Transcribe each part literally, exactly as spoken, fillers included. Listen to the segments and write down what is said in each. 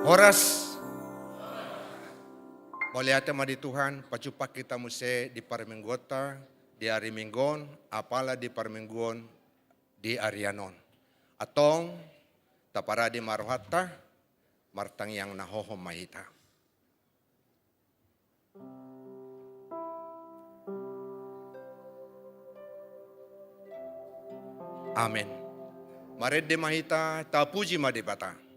Horas. Mauliate ma di Tuhan, pajumpang hita muse di parmingguonta, di ari Minggu on, apala di parmingguon, di arian on. Antong, taparade ma rohanta, martangiang na hohom ma hita. Amen. Marende ma hita, tapuji ma Debata.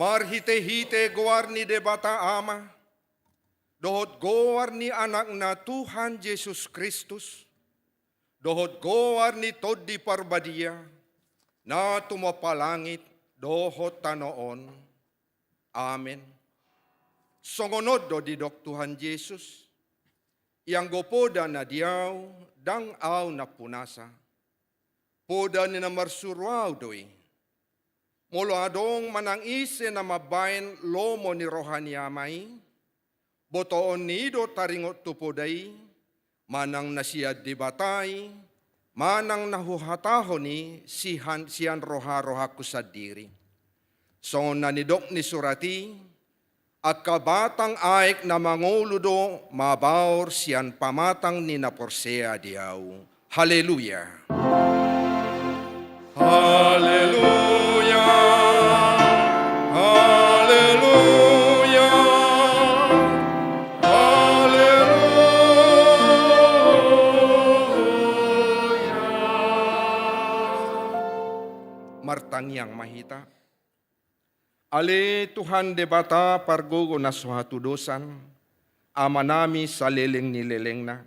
Marhitehite goar ni Debata Ama, dohot goar ni Anakna Tuhan Jesus Kristus, dohot goar ni Tondi Parbadia, na tumompa langit dohot tano on. Amen. Songon on do didok Tuhan Jesus: Ianggo poda na di Ahu, ndang Ahu nampunasa. Poda ni na marsuru Ahu do i. Molo adong manang ise na mambaen lomo ni roha ni Ama i, botoon ni i do taringot tu poda i, manang na sian Debata i, manang na huhatahon i sian, sian roha-rohangku sandiri. Songon na nidok ni surat i, angka batang aek na mangolu do mabaor sian pamatang ni na porsea di Ahu. Haleluya. Haleluya. Haleluya. Haleluya. Martangiang ma hita. Ale Tuhan Debata pargogo na so hatudosan, Amanami saleleng ni lelengna.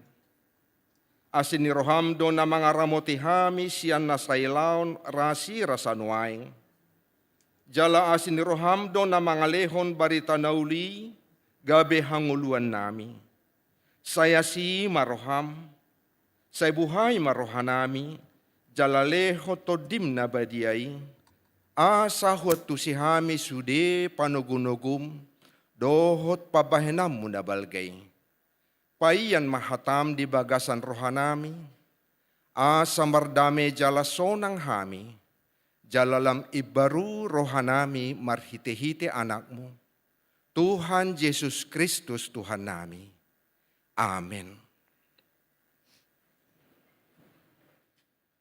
Asi ni roham do na mangaramoti hami sian na sailaon rasirasa nuaeng. Jala asi ni roham do na mangalehon barita na uli gabe hangoluannami. Sai asi ma roham, sai buhai ma rohanami, jala lehon Tondim na badia i, asa huantusi hami sude panogunogum dohot pambahenanmu na balga i. Paian ma hatam di bagasan rohanami, asa mardame jala sonang hami, jala lam imbaru rohanami marhitehite Anakmu, Tuhan Jesus Kristus Tuhannami. Amen.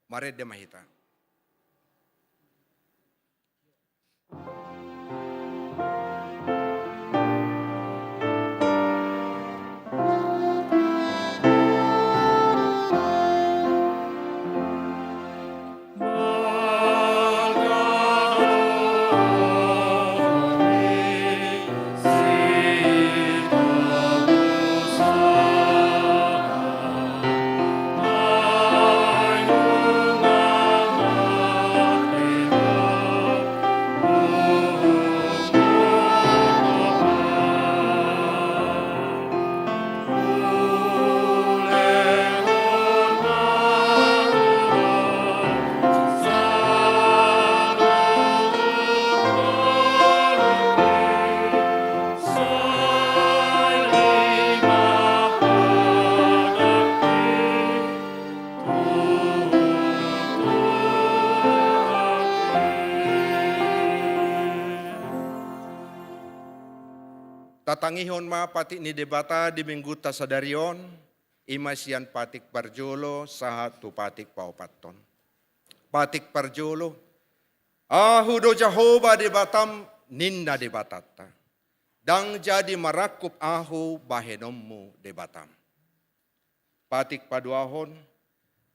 Marende ma hita. Tatangihon ma patik ni Debata di minggunta sadari on, i ma sian patik parjolo sahat tu patik paopathon. Patik parjolo, Ahu do Jahowa Debatam, ninna Debatanta. Ndang jadi marangkup Ahu bahenonmu Debatam. Patik paduahon,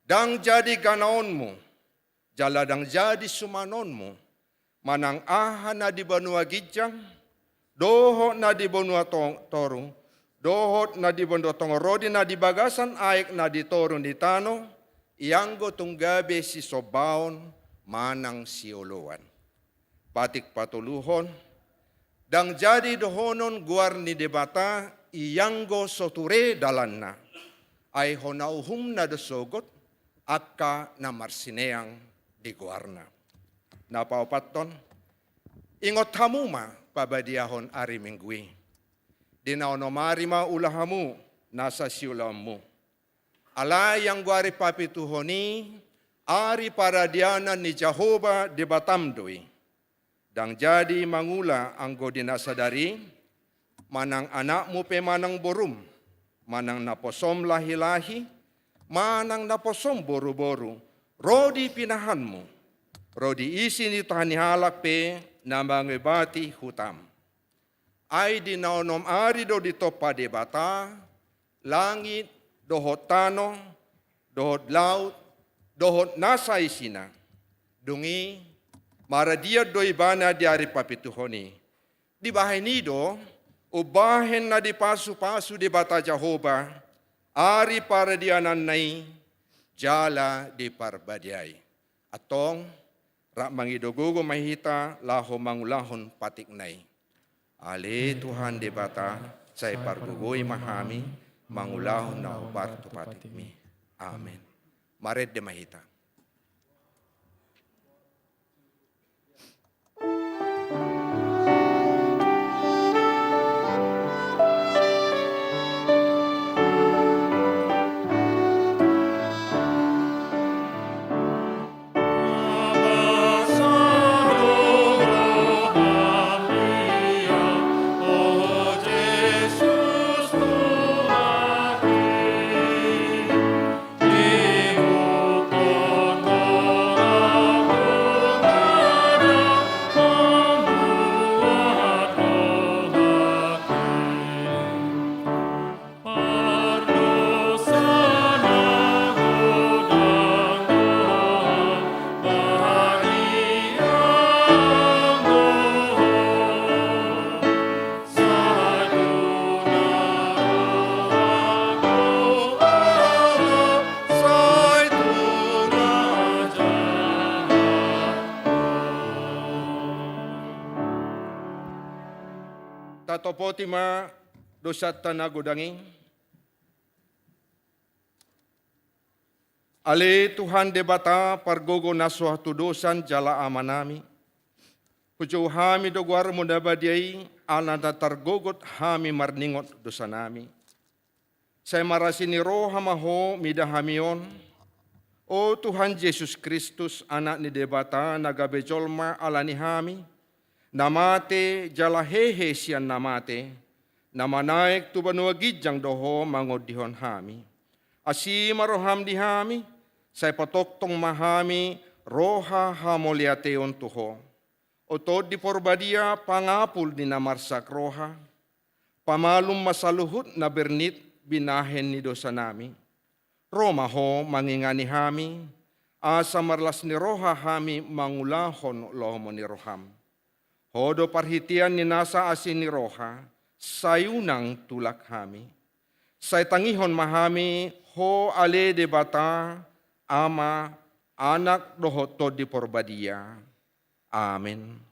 ndang jadi ganaonmu, jala ndang jadi sumanonmu, manang aha na di banua ginjang, dohot na di banua to-, toru, dohot na di banua tonga, ro di na di bagasan aek na di toru ni tano, ianggo tung gabe sisombaon manang sioloan. Patik patoluhon, ndang jadi dohonon goar ni Debata ianggo so ture dalanna, ai hona uhumna do sogot angka na marsineang di goarna. Na paopathon, ingot hamu ma pabadiahon ari Minggu i. Di na onom ari ma ula hamu nasa siulaonmu. Alai anggo ari papituhon i, ari paradianan ni Jahowa Debatam do i. Ndang jadi mangula anggo di na sadari, manang anakmu pe manang borum, manang naposom lahilahi, manang naposom boruboru, ro di pinahanmu, ro di isi ni tahi ni halak pe na mangebati hutam. Ai di na onom ari do ditompa Debata langit, dohot tano, dohot laut, dohot nasa isina. Dung i, maradian do ibana di ari papituhon i. Dibahen i do, umbahen na dipasupasu Debata Jahowa ari paradiananna i, jala diparbadiai. Antong, rap mangido gogo ma hita laho mangulahon patikna i. Ale Tuhan Debata, sai pargogoi ma hami mangulahon na hombar tu patikmi. Amen. Marende ma hita. Tatopoti ma dosanta na godang i. Ale Tuhan Debata, pargogo na so hatudosan jala Amanami, hujou hami do goarmu na badia i, ala na targogot hami marningot dosanami. Sai marasi ni roha ma Ho mida hami on, o Tuhan Jesus Kristus, Anak ni Debata na gabe jolma ala ni hami, na mate jala hehe sian na mate, na manaek tu banua ginjang do Ho mangondihon hami. Asi ma roham di hami, sai patongtong ma hami roha hamauliateon tu Ho. O Tondi Porbadia, pangapul ni na marsak roha, pamalum ma saluhut na bernit binahen ni dosanami. Ro ma Ho mangingani hami, asa marlas ni roha hami mangulahon lomo ni roham. Ho do parhitean ni nasa asi ni roha, sai unang tulak hami. Sai tangihon ma hami Ho ale Debata, Ama, Anak dohot Tondi Porbadia. Amen.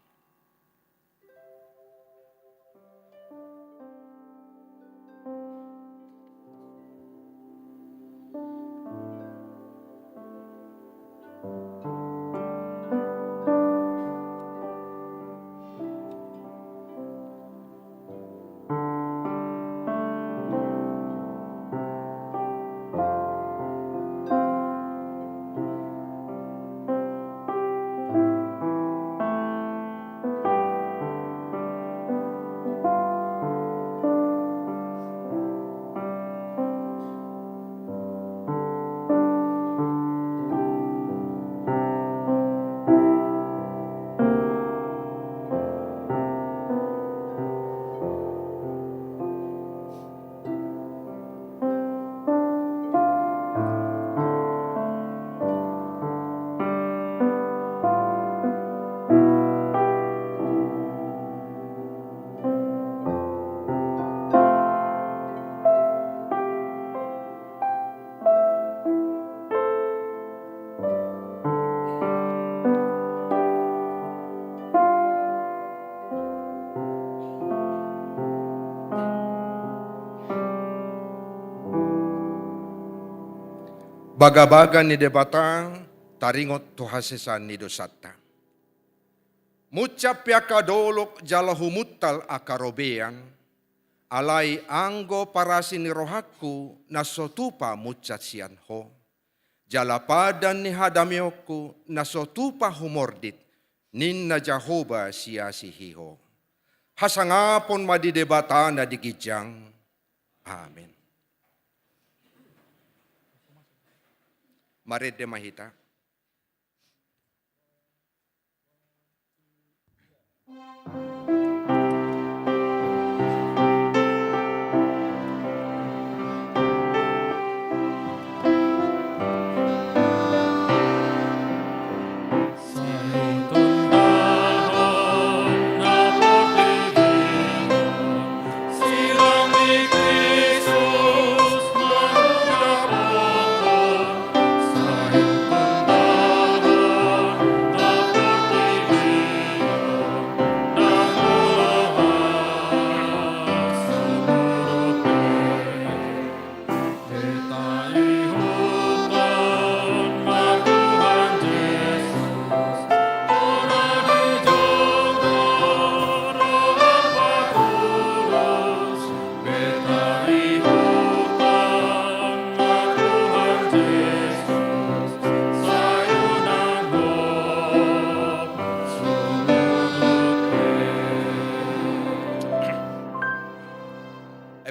Bagabaga ni Debata, taringot tu hasesaan ni dosanta. Munsat pe angka dolok jala humuntal angka robean, alai anggo parasi ni rohangku na so tupa munsat sian Ho. Jala padan ni hadameonku na so tupa humordit, ninna Jahowa siasi hiho. Hasangapon ma di Debata na di ginjang. Amen. Marende ma hita.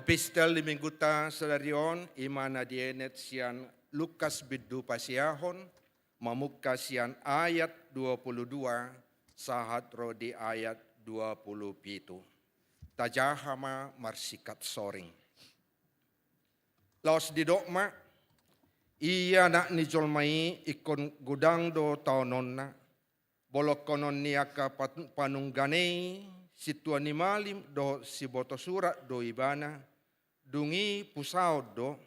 Epistel di minggunta sadari on, i ma na dienet sian Lukas bindu pasiahon, mamungka sian ayat dua puluh dua sahat ro di ayat dua puluh pitu. Tajaha ma marsingkat soring. Laos didok ma, ia Anak ni jolma i ingkon godang do taononna, bolongkonon ni angka pat-, panungganei, sintua ni malim dohot siboto surat do ibana, dung i pusaon do,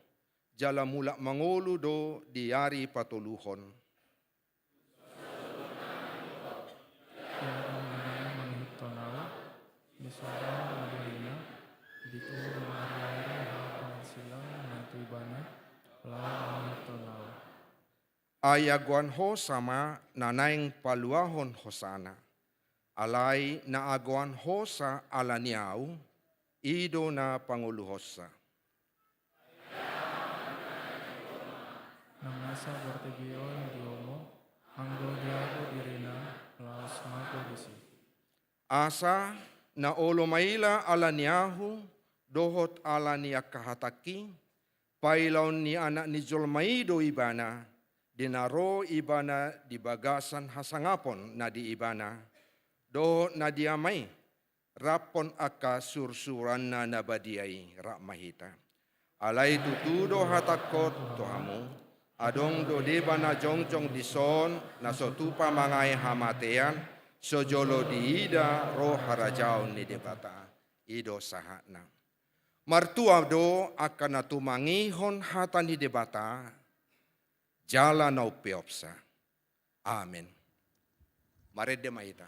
jala mulak mangolu do di ari patoluhon. Ia Tuhan i mangihuthon ahu, di sada na berina, Ai agoan hosa ma na naeng paluahon hosana. Alai na agoan hosa ala ni ahu, i do na pangoluhonsa. Nang asa portibi on diomo, anggo diago dirina, laos mago disi. Asa na olo maila ala ni ahu, dohot ala ni angka hatangki, pailaon ni Anak ni jolma i do ibana, di na ro ibana di bagasan hasangapon na di ibana, dohot na di Ama i, raphon angka surusuruanna na badia i rap ma hita. Alai tutu do hatangkon tu hamu, adong do deba na jongjong dison, na so tupa mangae hamatean, so jolo diida ro harajaon ni Debata. I do sahatna. Martua do angka na tumangihon hata ni Debata, jala na umpeopsa. Amen. Marende ma hita.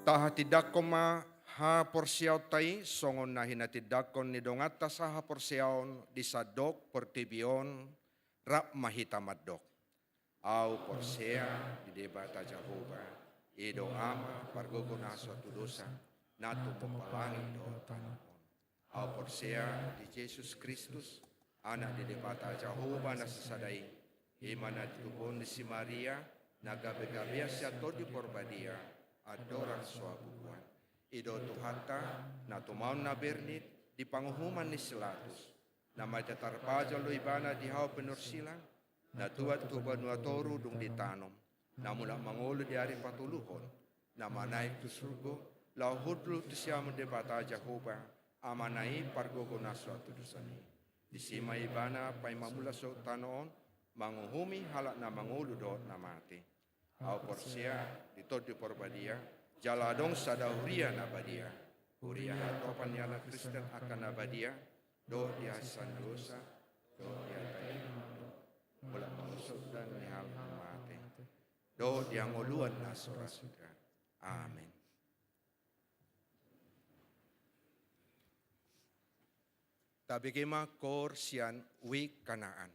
Tahatindangkon ma haporseaonta i songon na hinatindangkon ni donganta sahaporseaon di sandok portibi on, rap ma hita mandok. Ahu porsea di Debata Jahowa, i do Ama pargogo na so tudosa, na tumompa langit dohot tano on. Ahu porsea di Jesus Kristus, Anak ni Debata Jahowa na sasada i, i ma na titubuhon ni si Maria, na gabegabean sian Tondi Porbadia, andorang so habubuhan. I do Tuhanta, na tumaon na bernit di panguhuman ni si Pilatus, na marhite tarpajal do Ibana di hau pinorsilang, na tuat tu banua toru dung ditanom, na mulak mangolu di ari patoluhon, na manaek tu surgo, laho hundul tu siamun Debata Jahowa, Amana i pargogo na so hatudosan i. Disi ma Ibana paima mulak sogot tano on, manguhumi halak na mangolu dohot na mate. Ahu porsea di Tondi Porbadia, jala adong sada huria na badia. Huria hatopan ni halak Kristen angka na badia, dohot di hasesaan dosa, dohot di hata i na mandok, mulak mangolu sogot daging ni halak na mate, dohot di hangoluan na so ra suda. Amen. Tabege ma koor sian Wi Kanaan.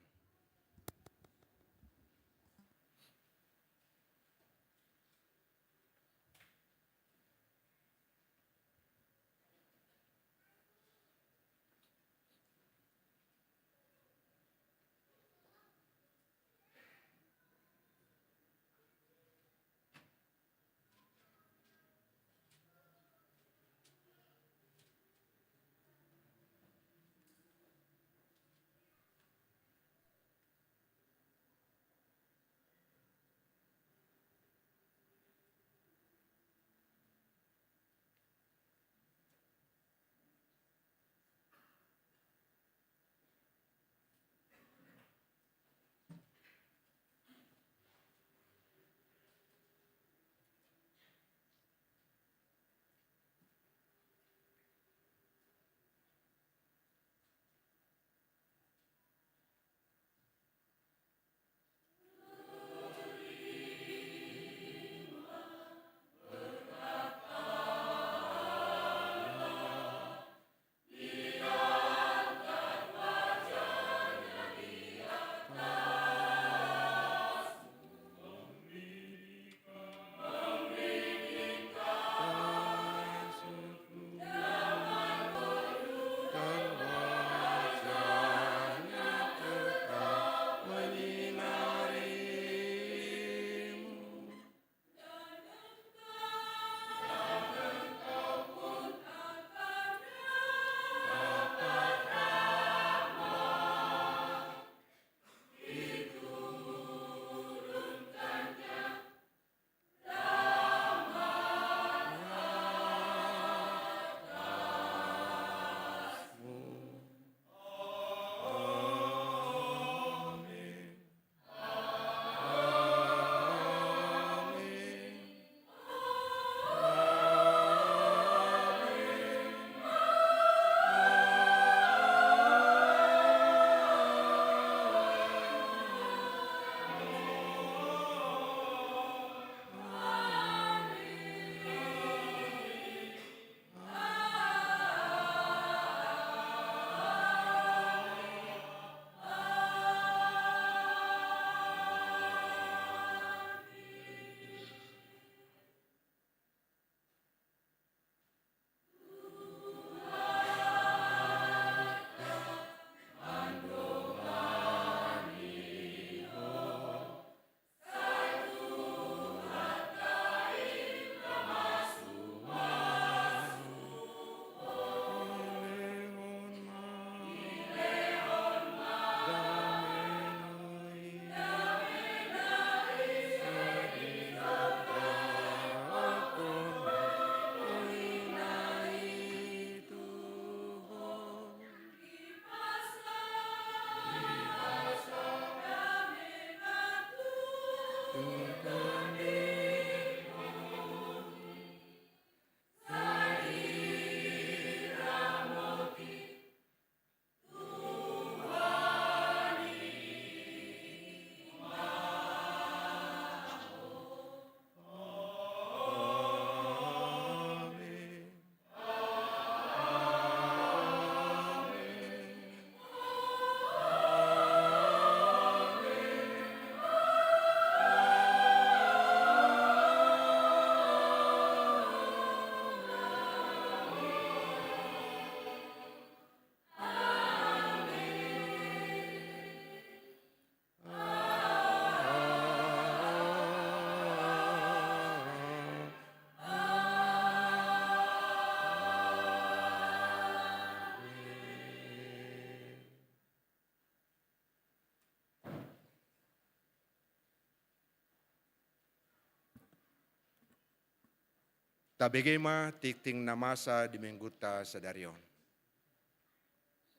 Tabege ma tingting na masa di Minggunta sadari on.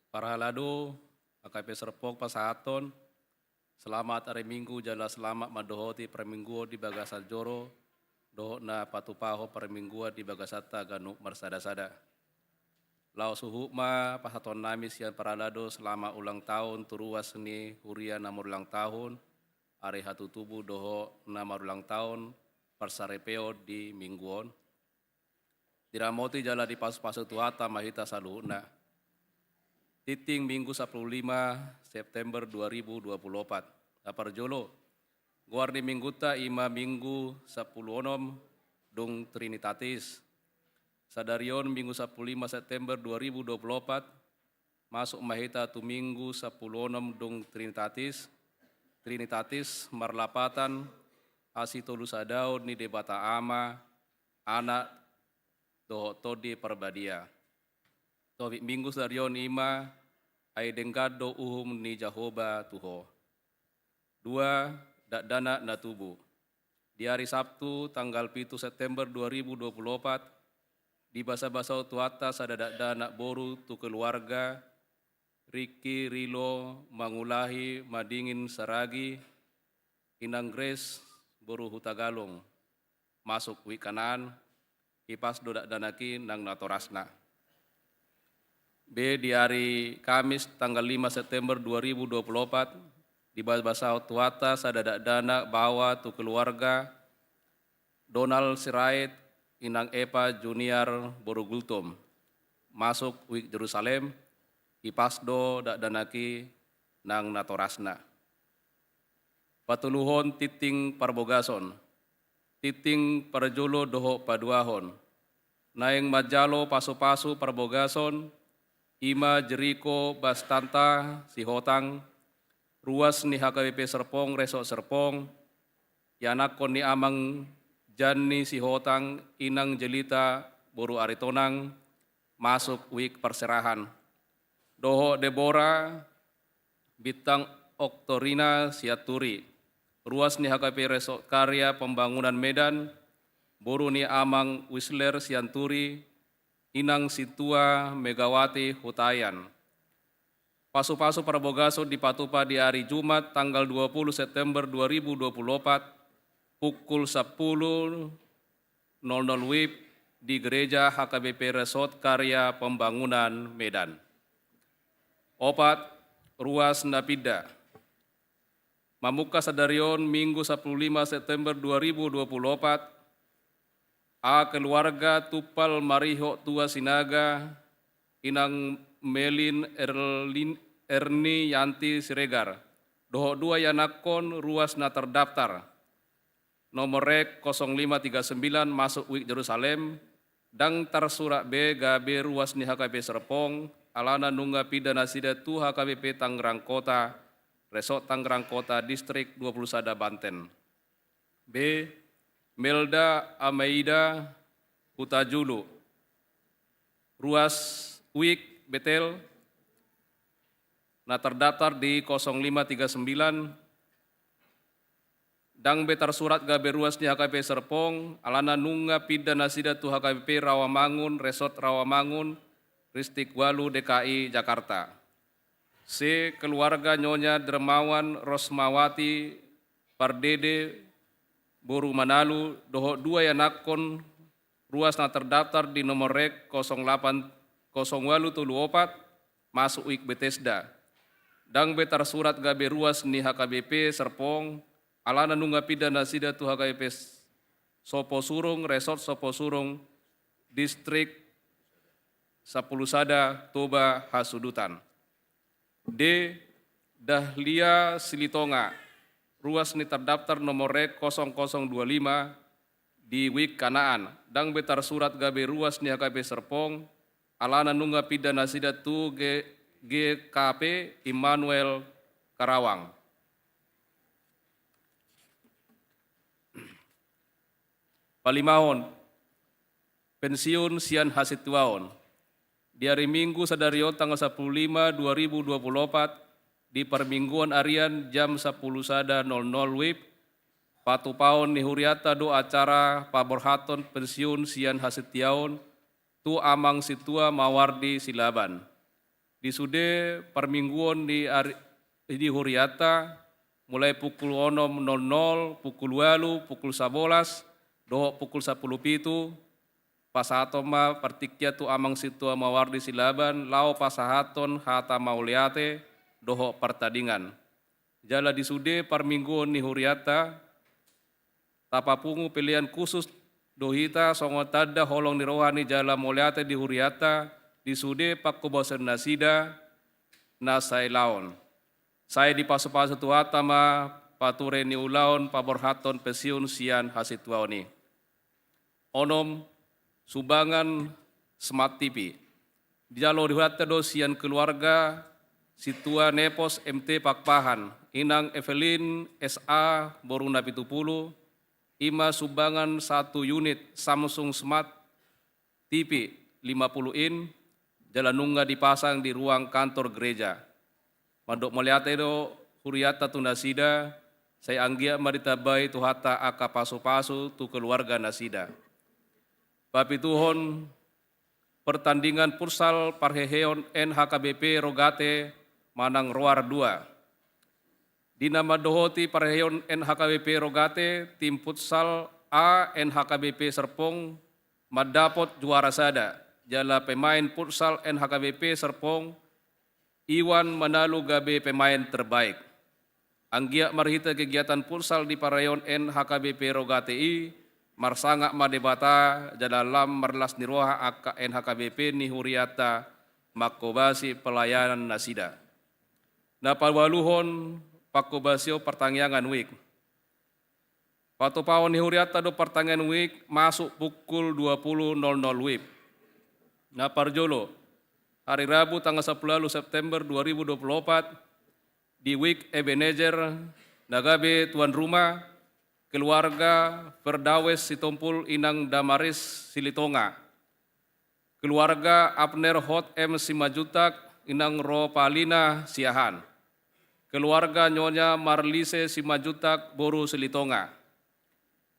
Parhalado, H K B P Serpong pasahathon selamat ari Minggu jala selamat mandohoti parmingguon di bagasan joro dohot na patupahon parmingguan di bagasanta ganup marsada-sada. Laos huhut ma pasahatonnami sian parhalado selamat ulang tahun tu ruas ni huria na marulang tahun, ari hatutubu dohot na marulang tahun parsaripeon di Minggu on. Diramoti jala dipasu-pasu Tuhanta ma hita saluhutna. Tingting Minggu sampulu lima September dua ribu dua pulu opat. Na parjolo, goar ni Minggunta i ma Minggu sampulu onom dung Trinitatis. Sadari on Minggu sampulu lima September dua ribu dua pulu opat, masuk ma hita tu Minggu sampulu onom dung Trinitatis. Trinitatis marlapatan hasitolusadaon ni Debata Ama, Anak, dohot Tondi Parbadia. Topik Minggu sadari on i ma, ai denggan do uhum ni Jahowa tu ho. Dua, dakdanak na tubu. Di ari Sabtu tanggal pitu September dua ribu dua pulu opat, dibasabasahon Tuhanta sada dakdanak boru tu keluarga Riki Rilo Mangulahi Madingin Saragi, Inang Grace boru Hutagalung, masuk Wik Kanaan, hipas do dakdanak i nang natorasna. Be di ari Kamis tanggal lima September dua ribu dua pulu opat, dibasabasahon Tuhanta sada dakdanak baoa tu keluarga Donald Sirait, Inang Epa Junior boru Gultom, masuk Wik Jerusalem, hipas do dakdanak i nang natorasna. Patoluhon tingting parbogason. Tingting parjolo dohot paduahon. Naeng manjalo pasu-pasu parbogason, i ma Jeriko Bastanta Sihotang, ruas ni H K B P Serpong, Resort Serpong, ianakhon ni amang Janni Sihotang, Inang Jelita boru Aritonang, masuk Wik Parserahan. Dohot Debora Bintang Oktorina Sianturi, ruas ni H K P P Resort Karya Pembangunan Medan, boru ni amang Wisler Sianturi, Inang Sintua Megawati Hutahian. Pasu-pasu parbogason dipatupa di ari Jumat tanggal dua pulu September dua ribu dua pulu opat, pukul sampulu nol nol W I B di Gereja H K B P Resort Karya Pembangunan Medan. Opat, ruas na pinda. Mamungka sadari on Minggu sampulu lima September dua ribu dua pulu opat, a keluarga Tumpal Marihot Tua Sinaga, Inang Melin Erlin, Erni Yanti Siregar, dohot dua ianakhon ruas na terdaftar. Nomor rek kosong lima tiga sembilan masuk Wik Jerusalem, ndang tarsurat be gabe ruas ni H K B P Serpong, alana nunga pinda nasida tu H K B P Tangerang Kota, Resort Tangerang Kota, Distrik dua pulu sada Banten. B, Melda Amaida Hutajulu, ruas Wik Betel, na terdaftar di kosong lima tiga sembilan, ndang be tarsurat gabe ruas ni H K B P Serpong, alana nunga pinda nasida tu H K B P Rawamangun, Resort Rawamangun, Ristik walu D K I Jakarta. C, keluarga Nyonya Dermawan Rosmawati Pardede boru Manalu, dohot dua ianakhon ruas na terdaftar di nomor rek kosong delapan, kosong ualu tolu opat, masuk wik Betesda. Ndang be tarsurat gabe ruas ni H K B P Serpong, alana nunga pinda nasida tu H K B P Soposurung, Resort Soposurung, Distrik Sampulu Sada, Toba Hasudutan. D. Dahlia Silitonga, ruas ni terdaftar nomor rek kosong kosong dua lima di wik Kanaan, ndang be tarsurat gabe ruas ni H K B P Serpong, alana nunga pinda nasida tu G-, G K P Immanuel Karawang. Palimahon, pensiun sian hasintuaon. Di ari Minggu sadari on tanggal sampulu lima dua ribu dua pulu opat, di parmingguon arian jam sampulu sada nol nol wib, patupaon ni hurianta do acara paborhathon pensiun sian hasintuaon tu Amang Sintua Mawardi Silaban. Di sude parmingguon di ari, di hurianta, mulai pukul onom nol nol, pukul ualu, pukul sabolas, dohot pukul sampulu pitu, pasahaton ma partingkian tu Amang Sintua Mawardi Silaban, laho pasahathon hata mauliate dohot partadingan. Jala di sude parmingguon ni hurianta, tapapungu pelean khusus do hita songon tanda holong ni roha ni jala mauliate di hurianta, di sude pangkobasion nasida na sailaon. Sai dipasupasu Tuhanta ma pature ni ulaon paborhathon pensiun sian hasintuaon i. Onom, sumbangan Smart T V. Dijalo di hurianta do sian keluarga Sintua Nepos M T Pakpahan, Inang Evelyn S A boru Napitupulu, i ma sumbangan satu unit Samsung Smart T V lima puluh in, jala nunga dipasang di ruang kantor gereja. Mandok mauliate do hurianta tu nasida, sai anggiat ma ditambai Tuhanta angka pasupasu tu keluarga nasida. Papituhon, pertandingan futsal parheheon N H K B P Rogate manang Roar dua. Di na mandohoti parheheon N H K B P Rogate, tim futsal A N H K B P Serpong mandapot juara sada, jala pemain futsal N H K B P Serpong Iwan Manalu gabe pemain terbaik. Anggiat marhite kegiatan futsal di parheheon N H K B P Rogate i, marsangap ma Debata jala lam marlas ni roha angka N H K B P ni hurianta mangkobasi pelayanan nasida. Na paualuhon, pangkobasion partangiangan wik. Patupaon ni hurianta do partangiangan wik masuk pukul dua puluh nol nol wib. Na parjolo, hari Rabu tanggal sampulu ualu September dua ribu dua puluh opat, di wik Ebenezer, na gabe tuan rumah, keluarga Ferdawes Sitompul, Inang Damaris Silitonga, keluarga Abner Hot M Simanjuntak, Inang Ropalina Siahaan, keluarga Nyonya Marlise Simanjuntak boru Silitonga.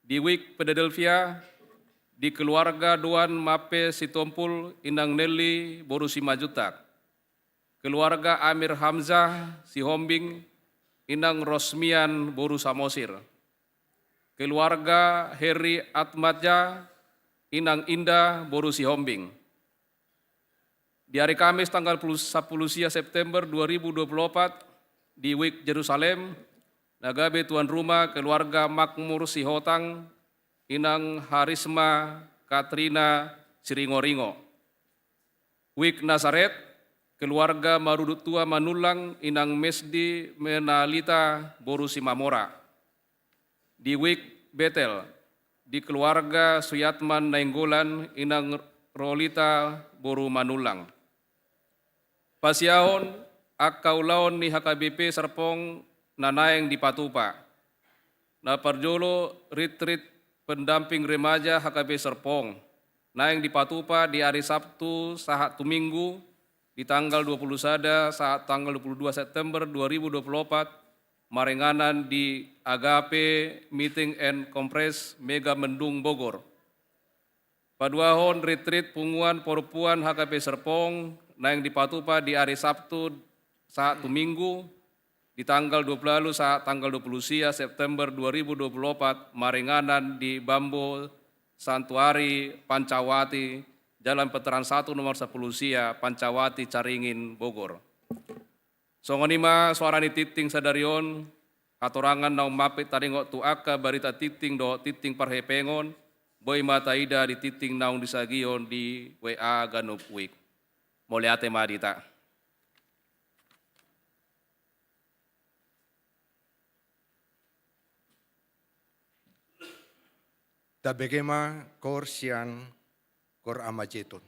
Di wik Philadelphia, di keluarga Duan Mape Sitompul, Inang Nelly boru Simanjuntak, keluarga Amir Hamzah Sihombing, Inang Rosmian boru Samosir, keluarga Heri Atmaja, Inang Indah boru Sihombing. Di hari Kamis tanggal puluh, sampulu sia September dua ribu dua puluh opat, di wik Jerusalem, na gabe tuan rumah keluarga Makmur Sihotang, Inang Harisma Katrina Siringoringo. Wik Nasaret, keluarga Marudut Tua Manullang, Inang Mesdi Menalita boru Simamora. Di wik Betel, di keluarga Suyatman Nainggolan, Inang Rolita boru Manullang. Pasiahon angka ulaon ni H K B P Serpong na naeng dipatupa. Na parjolo, ritrit pendamping remaja H K B P Serpong, naeng dipatupa di ari Sabtu sahat tu Minggu, di tanggal dua puluh sada sahat tanggal dua puluh dua September dua ribu dua puluh opat, maringanan di Agape Meeting and Conference Megamendung Bogor. Paduahon, ritrit punguan parompuan H K B P Serpong, naeng dipatupa di ari Sabtu sahat tu Minggu, di tanggal dua puluh ualu sahat tanggal dua puluh sia September dua ribu dua puluh opat, maringanan di Bambo Santuari Pancawati, Jalan Veteran satu nomor sapuluh sia, Pancawati, Caringin, Bogor. Songon i ma soara ni tingting sadari on, hatorangan naung mampir taringot tu angka barita tingting dohot tingting parhepengon, boi ma taida di tingting naung disagihon di W A ganup wik. Mauliate ma di hita. Tabege ma koor sian koor Ama Jetun.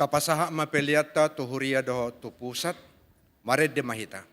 Tapasahat ma peleanta tu huria dohot tu pusat. Marende ma hita.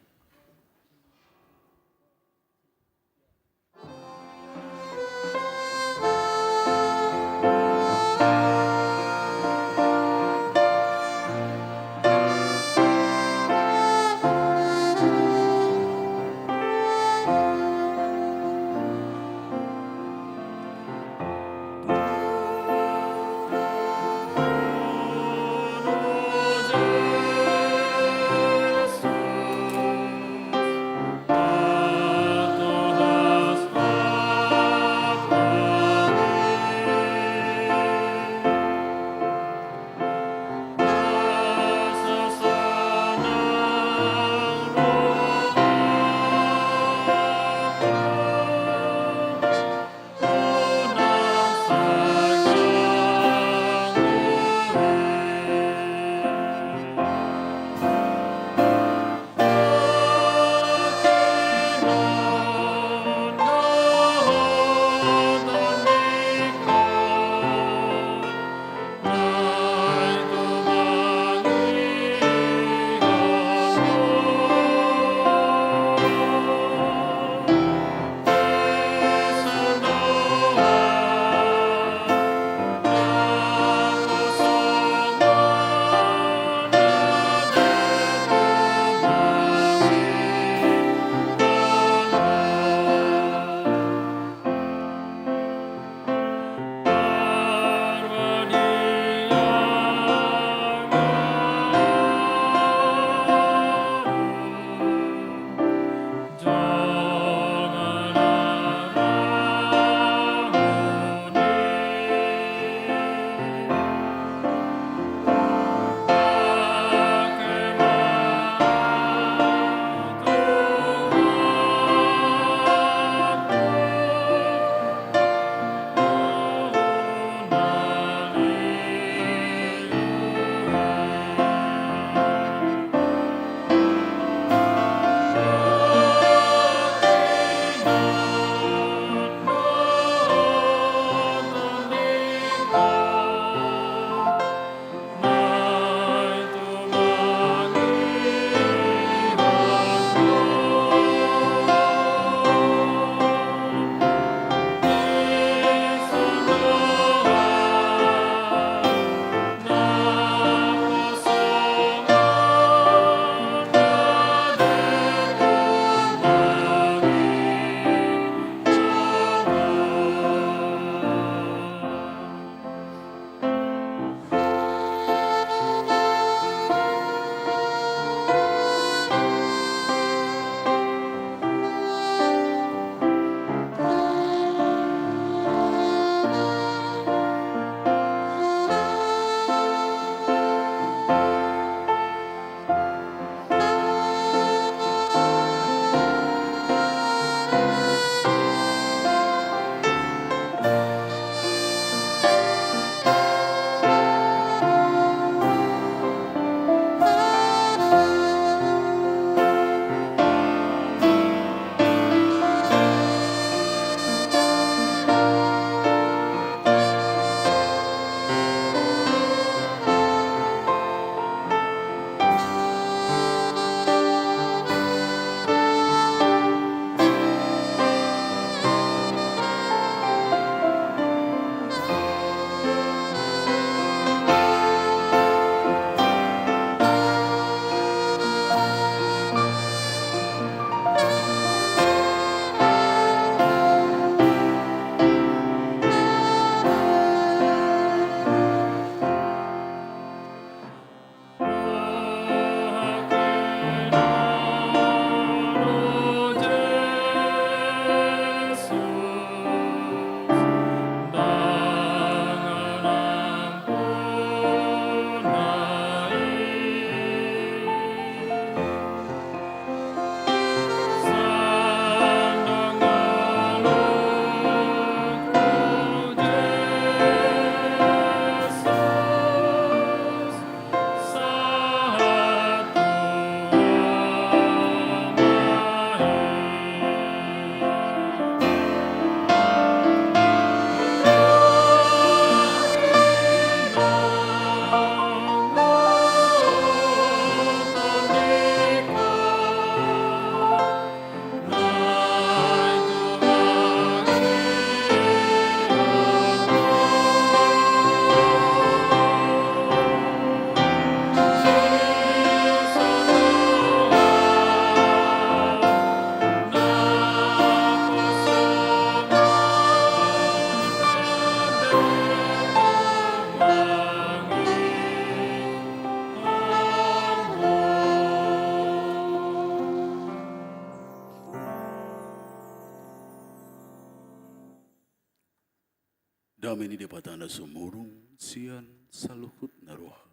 Dame ni Debata na sumurung sian saluhut na roha,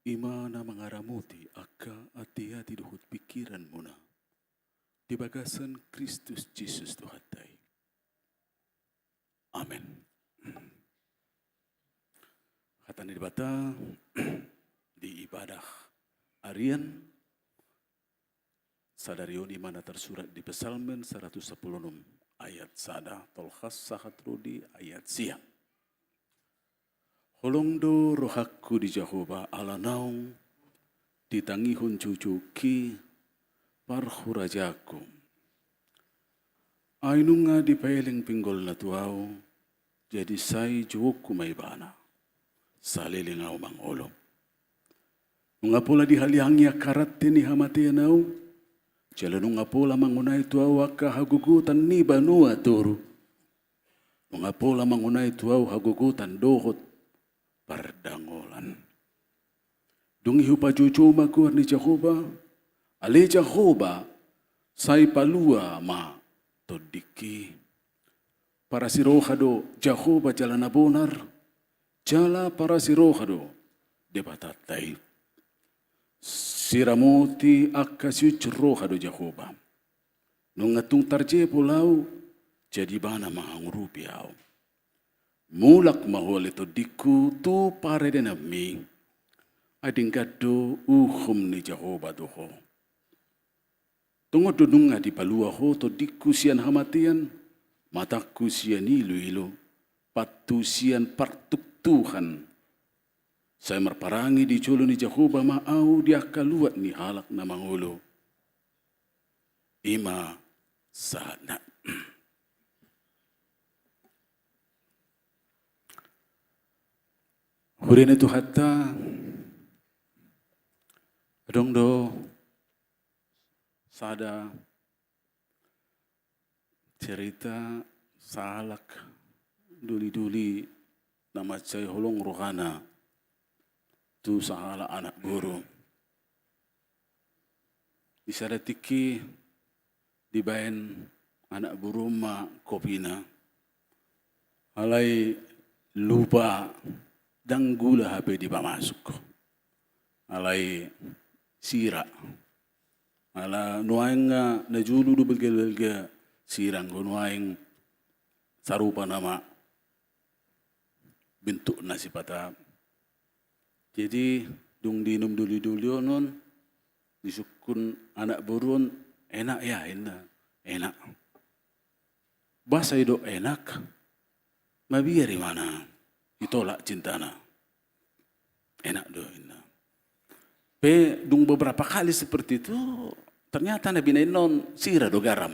i ma na mangaramoti angka ati-ati dohot pingkiranmuna di bagasan Kristus Jesus Tuhanta i. Amen. Hata ni Debata di ibadah harian sadari on i ma na tarsurat di Psalmen saratus sampulu onom ayat sada, tolhas sahat ro di ayat sia. Holong do rohangku di Jahowa, ala naung ditangihon joujouki parhurajaonku. Ai nunga dipaeleng pinggolna tu ahu, jadi sai jouonku ma ibana, saleleng ahu mangolu. Nunga pola dihaliangi angka rante ni hamatean ahu, jala nunga pola mangonai tu ahu angka hagogotan ni banua toru. Nunga pola mangonai tu ahu hagogotan dohot pardangolan. Dung i hupajoujou ma goar ni Jahowa, ale Jahowa, sai palua ma tondingki. Parasiroha do Jahowa jala na bonar, jala parasiroha do Debatanta i. Siramoti angka siujur roha do Jahowa. Nunga tung tarjepol ahu, jadi ibana mangurupi ahu. Mulak ma ho ale tondingku tu paredenanmi, ai denggan do uhum ni Jahowa tu ho. Tongon do nunga dipalua ho tondingku sian hamatean, matangku sian ilu-ilu, pathu sian partuktuhan. Sai marparange di jolo ni Jahowa ma ahu di angka luat ni halak na mangolu. I ma sahatna. Huria ni Tuhanta, adong do sada cerita sahalak doli-doli na mansai holong rohana tu sahalak anak boru. Di sada tingki dibaen anak boru on ma kopina, alai lupa, ndang gula hape dipamasuk. Alai sira. Ala nuaeng na jolo do balga-balga sira, anggo nuaeng sarupa nama bentukna sipata. Jadi dung diinum doli-doli on, on disungkun anak boru on, enak ya, inna. Enak. Boasa didok enak? Mabiar ibana ditolak cintana. Enak do, inna. Pe dung beberapa kali seperti itu, ternyata na binaenna on sira do, garam.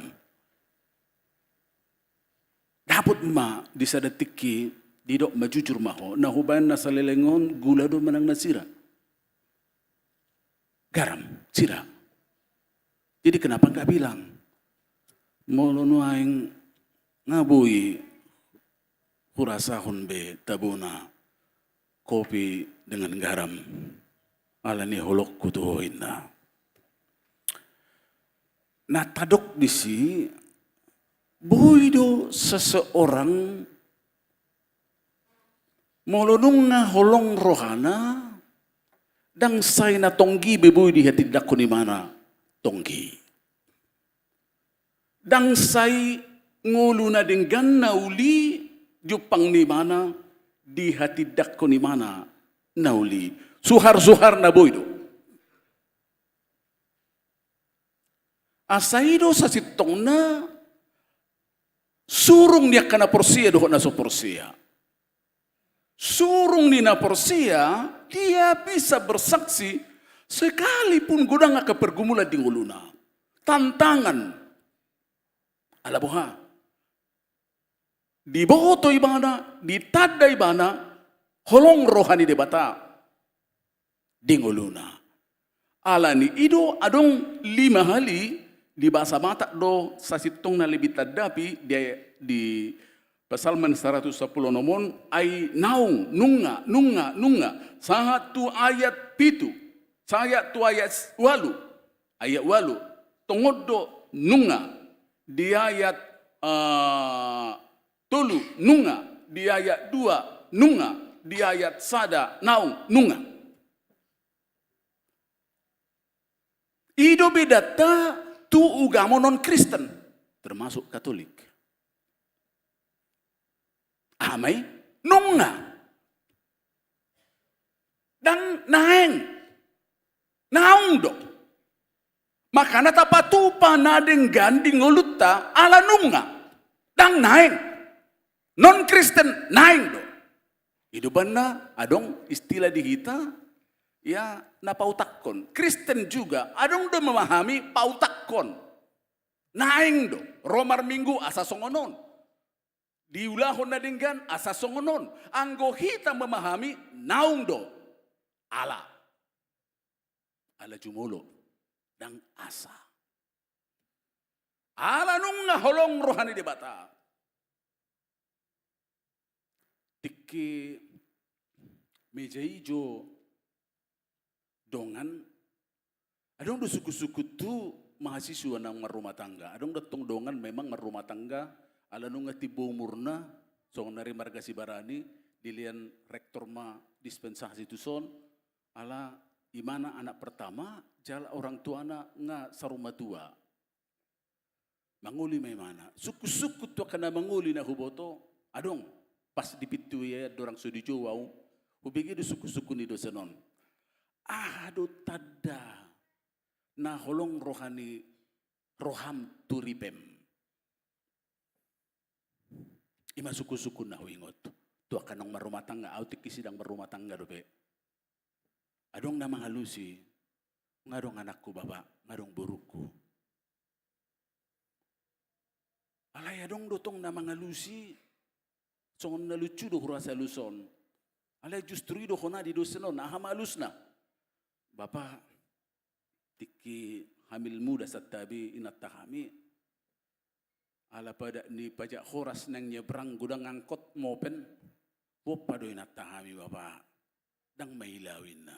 Dapot ma di sada tingki, didok ma, jujur ma ho, na hubaen na saleleng on gula do manang na sira? Garam, sira. Jadi kenapa nggak bilang? Molo nuaeng nga boi hurasahon be tabona kopi dengan garam, ala ni holongku tu ho, inna. Na tadok disi, boi do seseorang molo nunga holong rohana, ndang sai na tonggi be boi dihatindangkon ibana tonggi. Ndang sai ngolu na denggan na uli jumpang ni ibana dihatindangkon ibana na uli. Suhar-suhar na boi do. Asa i do sasintongna surung ni angka na porsea dohot na so porsea. Surung ni na porsea, dia bisa bersaksi sekalipun godang angka pergumulan di ngoluna, tantangan. Ala boha? Diboto ibana, ditanda ibana holong roha ni Debata di ngoluna. Ala ni i do adong lima hali di bahasa Batak do sasintongna lebih tandapi di, di Psalmen saratus sampulu onom on, ai naung, nunga, nunga, nunga. Sahat tu ayat pitu, sahat tu ayat ualu, ayat ualu. Tongon do nunga di ayat, eh, tolu nunga, di ayat dua nunga, di ayat sada naung nunga. I do bedanta tu ugamo non-Kristen, termasuk Katolik. Aha ma i? Nunga. Ndang naeng. Naung do. Makana tapatupa na denggan di ngolunta ala nunga. Ndang naeng. Non-Kristen naeng do. I do umbahen na adong istilah di hita, ya, na pautakkon. Kristen juga adong do memahami pautakkon. Naeng do. Ro marminggu asa songon on. Diulahon na denggan asa songon on. Anggo hita memahami naung do. Ala. Ala jumolo. Ndang asa. Ala nunga holong roha ni Debata. Tingki meja ijo dongan, adong do sungkun-sungkun tu mahasiswa naung marrumah tangga. Adong do tong dongan memang marrumah tangga, ala nunga timbo umurna, songon ari marga Sibarani, dilehon rektor ma dispensasi tuson, ala imana anak pertama, jala orang tuana nga sarumah tua. Mangoli ma imana. Sungkun-sungkun tu angka na mangoli na huboto, adong, pas di pintu ia dorang so dijou au, hubege do sungkun-sungkun ni dosen on. Aha do tanda na holong roha ni roham tu ripem? Ima sungkun-sungkun na huingot. Tu angka naung marrumah tangga, au tingki sidang marrumah tangga dope. Adong na mangalusi, nga adong anakku bapa, nga adong borungku. Alai adong do tong na mangalusi, songon na lucu do hurasa alus on. Alai justru i do hona di dosen on, aha ma alusna? Bapa, tingki hamil muda santabi inanta hami. Ala padat ni pajak horas naeng nyebrang godang angkot mopen. Pompa do inanta hami bapa. Ndang maila au inna.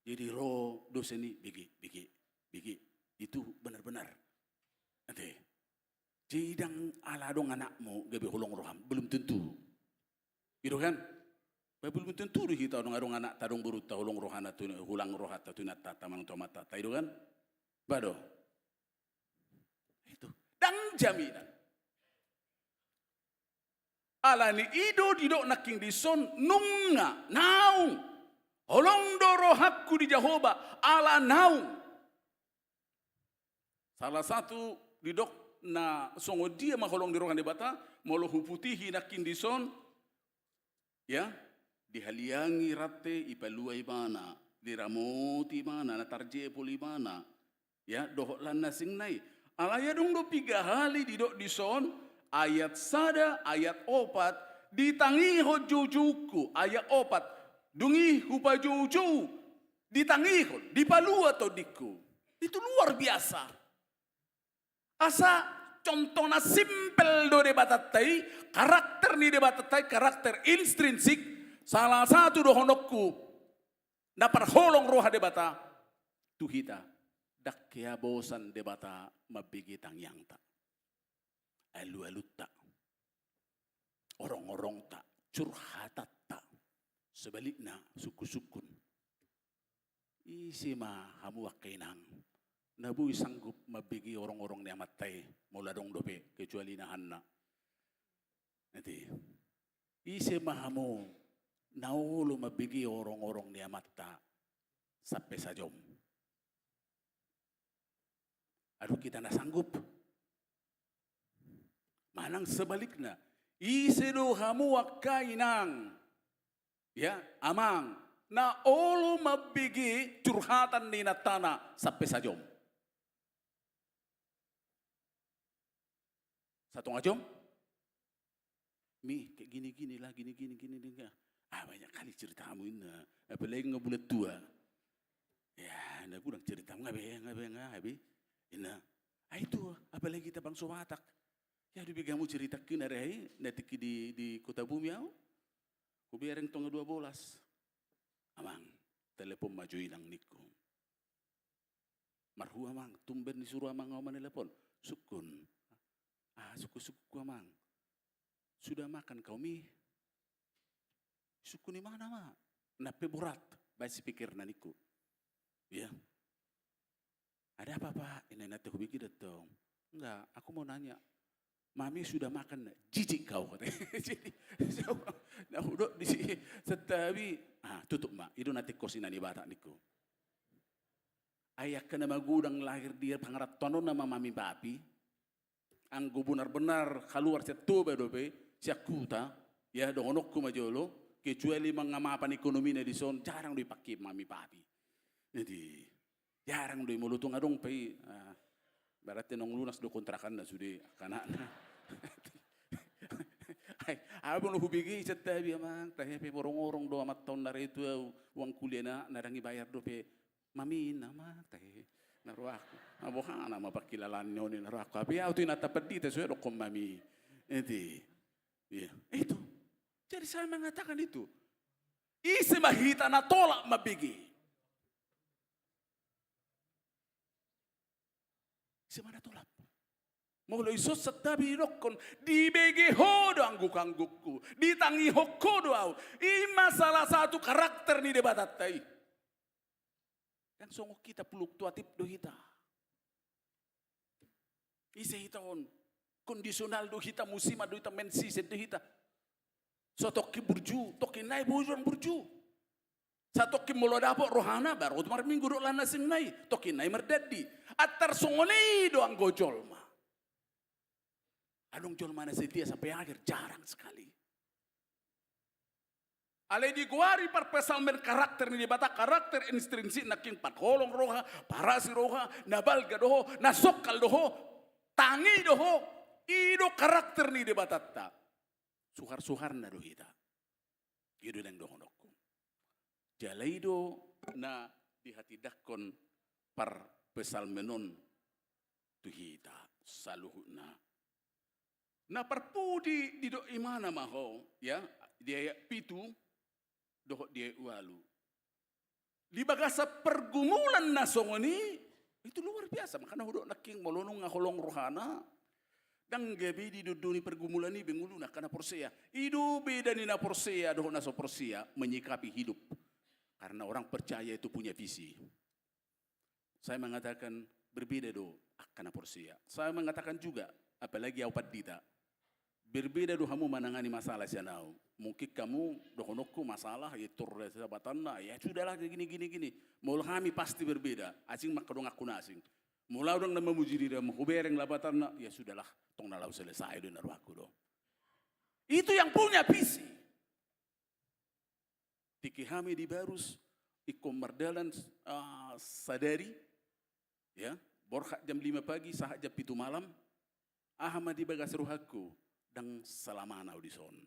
Jadi ro dosen i, bege, bege, bege. Itu benar-benar. Ate. Jadi ndang ala adong anakmu gabe holong roham, belum tentu. I do kan? Ba belum tentu do hita adong, adong anakta, adong borunta holong rohana tu, holong rohanta tu inanta, manang tu amanta, i do kan? Ba do. Itu. Ndang jaminan. Alani i do didok nangkin dison nunga, naung. Holong do rohangku di Jahowa, ala naung. Salah satu didok na songon dia ma holong ni roha ni Debata, molo huputihi nangkin dison, ya, dihaliangi rante, ipalua ibana, diramoti ibana, na tarjepol ibana, ya, dohot lan na asingna i. Alai adong do piga hali didok dison, ayat sada, ayat opat, ditangihon joujoungku, ayat opat, dung i hupajoujou, ditangihon, dipalua tondingku. Itu luar biasa. Asa contoh na simpel do Debatanta i, karakter ni Debatanta i, karakter intrinsik, salah satu dohononku, na parholong roha Debata tu hita, ndang hea bosan Debata mambege tangiangta, alualunta, orongorongta, curhatanta. Sebalikna, sungkunsungkun. Ise ma hamu angka inang, na boi sanggup mambege orongorong ni amanta i, molo adong dope, kecuali inahanna. Nanti. Ise ma hamu na olo mambege orongorong ni amanta sampe sajom? Adong hita na sanggup? Manang sebalikna, ise do hamu angka inang, ya, amang, na olo mambege curhatan ni inantana sampe sajom? Satonga jom? Mi, kayak gini-gini lah, gini-gini, gini, gini. Ah, banyak kali ceritamu inna. Apalagi nga bulan tua. Ya, na godang ceritamu, nga be, nga be, nga be. Inna. Ah, itu, apalagi kita bangso Batak. Ya, di begamu ceritaku na rehai, na tingki di, di Kota Bumi au. Hubereng tonga dua bolas. Amang, telepon ma jo inang ningku. Marhua amang, tumben disuru amang au manelepon. Sungkun. Ah, sungkun-sungkun amang. sudah makan kau mi? Sungkun, imana ma? Na pe borat baen sipikirna ningku. Iya. Ada apa, Pak? Inanta hubege do tong. Enggak, aku mau nanya. Mami sudah makan nggak? Jijik kau, katanya. Jadi, na hudok disi, santabi, ah, tutup ma. I do na tingkos inna ni Batak ningku. Ai angka na magodang lahir di pangarantoan on nama mami papi. Anggo benar-benar kaluar sian Toba dope, sian huta, ya, dohononku ma jolo, kecuali mangamapan ekonomina dison, jarang do ipake mami papi. Jadi, jarang do i, molo tung adong pe i, ah, berarti naung lunas do kontrakanna sude, angka anakna. Ai, aha molo hubege, santabi, amang, tahe, pe borong-borong do amanta on, na ra i tu au uang kuliahna, na ndang dibayar dope. Mami, inna, amang, tahe, na rohangku. Ah, boha nama pangkilalaan ni on, na rohangku. Hape au tu inanta pandita, so didokkon mami. Ete. Iya, itu. Jadi saya mengatakan itu. Ise ma hita na tolap mambege? Ise ma na tolap? Molo dison, santabi, didokkon, dibege ho do angguk-anggukku, ditangihon ho do au. I ma salah satu karakter ni Debatanta i. Kan songon hita, fluktuatif do hita. Ise hita on? Kondisional do hita, musiman do hita, main season do hita. Satongkin burju, tongkin nai burju, burju. Satongkin molo dapot rohana, baru marminggu dohot na asing nai, tongkin nai mardandi. Antar songon i do anggo jolma. Adong jolma na setia sampai akhir, jarang sekali. Alai digoari parpsalmen karakter ni Debata, karakter intrinsik, nangkin parholong roha, parasi roha, na balga do ho, na songkal do ho, tangi do ho, i do karakter ni Debatanta. Suhar-suharna do hita. I do naeng dohononku. Jala i do na dihatindangkon parpsalmen on tu hita saluhutna. Na parpudi didok imana ma ho, ya, di ayat pitu dohot di ayat ualu. Di bagasan pergumulan na songon i, itu luar biasa. Makana hudok nangkin, molo nunga holong rohana, ndang gabe didondoni pergumulan i be ngoluna angka na porsea. I do beda ni na porsea dohot na so porsea menyikapi hidup. Karena orang percaya itu punya visi. Saya mengatakan berbeda do angka na porsea. Saya mengatakan juga, apalagi au pandita, berbeda do hamu manangani masalah sian au. Mungkin hamu dohononku masalah, ya, tor jabatanna, ya sudahlah, gini, gini, gini. Molo hami pasti berbeda, asing ma angka donganku na asing. Molo au ndang na mamuji diri, molo hubereng lapatanna, ya sudahlah, tong na laho selesai do, na rohangku do. Itu yang punya visi. Tingki hami di Barus, ingkon mardalan, ah, sadari, ya, borhat jam lima pagi, sahat jam pitu malam, aha ma di bagas rohangku, ndang salamana au dison.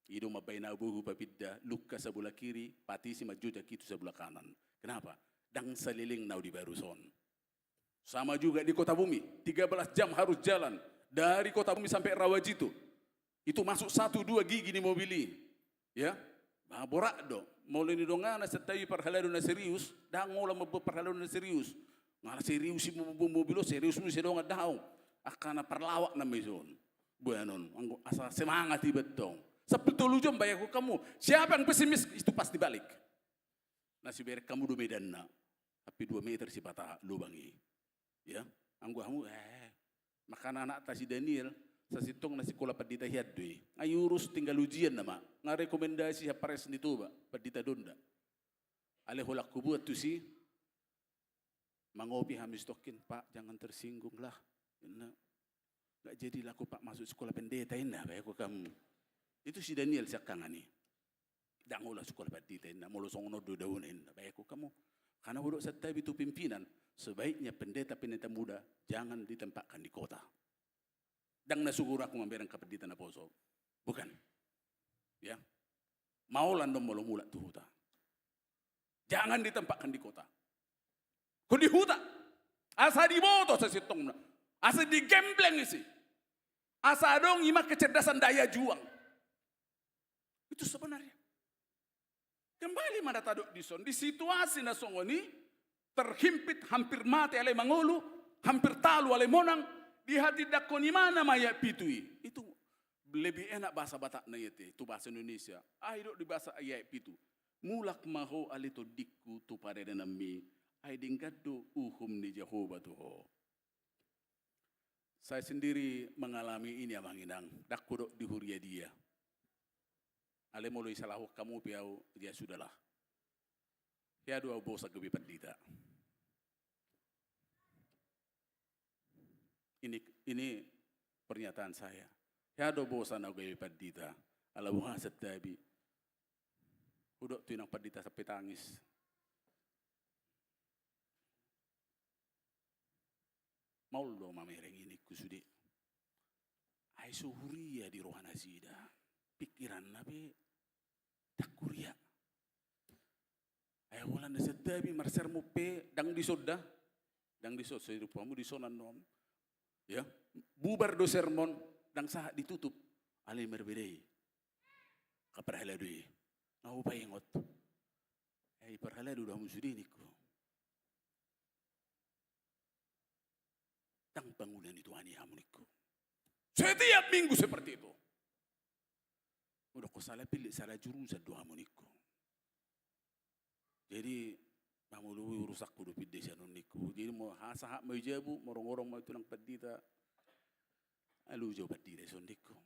I do mambahen au bohu papinda, lungka sabola kiri, patisi manjojak i tu sabola kanan. Kenapa? Ndang saleleng na au di Barus on. Sama juga di Kota Bumi, tiga belas jam harus jalan dari Kota Bumi sampai Rawajitu. Itu masuk satu dua gigi ni mobil i. Ya, bah, borat do. Molo ni dongana, santabi, parhalado na serius, ndang holan mambuat parhalado na serius. Nga serius i mambuat mobil on, serius muse dongan, ndang. Angka na parlawak nama i son. Boanon, anggo asa semangat iba tong. Sampulu tolu jam, bayangkon hamu. Siapa yang pesimis, itu pasti balik. Na sibereng hamu do medanna. Tapi dua meter sipata lubang i. Ya, anggo hamu, eh, makana anakta si Daniel, sasintongna sikola pandita hian do i. Ai urus tinggal ujian nama, nga rekomendasi sian Pres ni Toba, Pandita Donda. Alai holan hubuat tusi, mangopi hami sitongkin, "Pak, jangan tersinggung lah." Inna, "Nggak jadi lah aku, Pak, masuk sekolah pendeta," inna, bayangkon hamu. Itu si Daniel siangkangan i. "Ndang holan sekolah pandita," inna, "molo songon on do dauna," inna, bayangkon hamu. Karena hudok santabi tu pimpinan, sebaiknya pendeta-pendeta muda jangan ditempatkan di kota. Ndang na sugur aku mambereng angka pandita naposo. Bukan. Ya. Maolan do molo mulak tu huta. Jangan ditempatkan di kota. Ho di huta. Asa diboto sasintongna. Asa digembleng isi. Asa adong i ma kecerdasan daya juang. Itu sebenarnya. Kembali ma na tadok dison, di situasi na songon i, terhimpit, hampir mate alai mangolu, hampir talu alai monang, dihatindangkon imana ma ayat pitu i. Itu lebih enak bahasa Batakna i ate, tu bahasa Indonesia. Ai didok di bahasa ayat pitu. Mulak ma ho ale tondingku tu paradannami, ai denggan do uhum ni Jahowa tu ho. Saya sendiri mengalami ini, Amang Inang, ndang hudok di huria dia. Alai molo disalahon hamu pe au, ya sudahlah. Hea do au bosan gabe pandita. Ini, ini pernyataan saya. Hea do bosan au gabe pandita. Ala boha santabi. Hudok tu inang pandita sampe tangis. Maol do mamereng i ningku sude. Ai so huria di roha nasida. Pikiranna pe ndang huria. Ai holan na santabi marsermon pe ndang dison da. Ndang dison, so dirupa hamu dison annon. Ya, bubar do sermon, ndang sahat ditutup. Alai marbeda i. Angka parhalado i. Nga hupaingot. Ai parhalado do hamu sude ningku. Ndang pangula ni Tuhan i hamu ningku. Setiap minggu seperti itu. Udah kau salah pilih, salah jurusan do hamu ningku. Jadi, mamoloi urusanku do pinda sian on ningku. Jadi, molo sahat ma au jabu, molo ro ma au tu inang pandita. Alu jo pandita sian on ningku.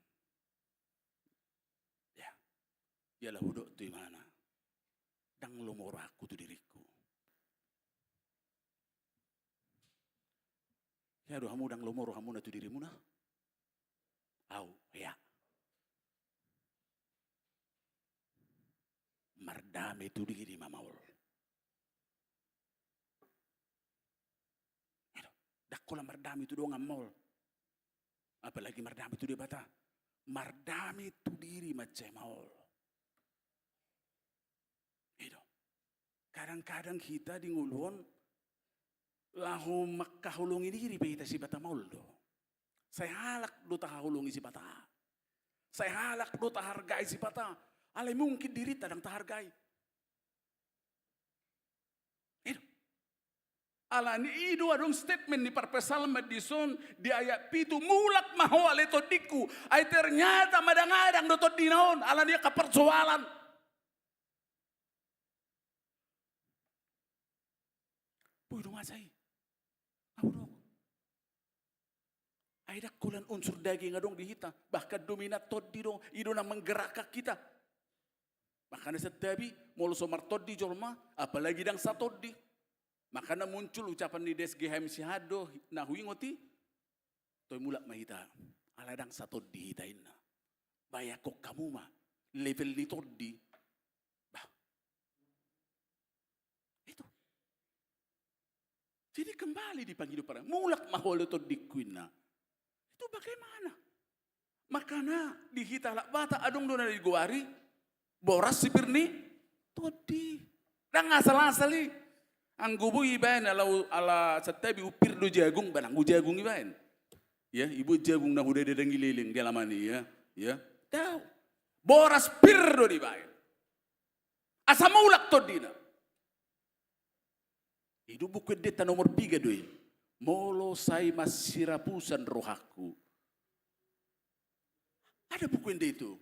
Ya. Jala hudok tu ibana. Ndang lomo rohangku tu diringku. Hea do hamu ndang lomo rohamuna tu dirimuna? Au, hea. Mardame tu diri ma maol. Ndang holan mardame tu dongan maol. Apalagi mardame tu Debata. Mardame tu diri mansai maol. I do. Kadang-kadang hita di ngolu on laho mangkaholongi diri pe hita Sipata maol do. Sai halak do tahaholongi Sipata. Sai halak do tahargai Sipata. Alai mungkin dirinta ndang tahargai. I do. Alani i do adong statement ni parpsalmen dison di ayat pitu, mulak ma ho ale tondingku. Ai ternyata madang-adang do tondina on, alani angka parsoalan. Boi do masa i. Ahu do. Ai ndang holan unsur daging adong di hita, bahkan dominan tondi do, i do na menggerakkan hita. Makana santabi, molo so martondi jolma, apalagi ndang satondi. Makana muncul ucapan ni D S G H M siahaan do, na huingot i, toe mulak ma hita, ala ndang satondi hita inna. Bayangkon hamu ma, level ni tondi. Bah. Itu. Jadi kembali dipangido parang, mulak ma ho ale tondingku inna. Itu bagaimana? Makana di hita halak Batak adong do na digoari boras si pir ni tondi. Ndang asal-asal i. Anggo boi ibaen ala, ala santabi umpir do jagung, ba nanggo jagung ibaen. Ya, ibuat jagung na hudadadang i leleng di alaman i, ya. Ya. Dao. Boras pir do dibaen. Asa mulak tondina. I do Buku Endenta nomor piga do i. Molo sai masirapusan rohangku. Ada Buku Ende itu.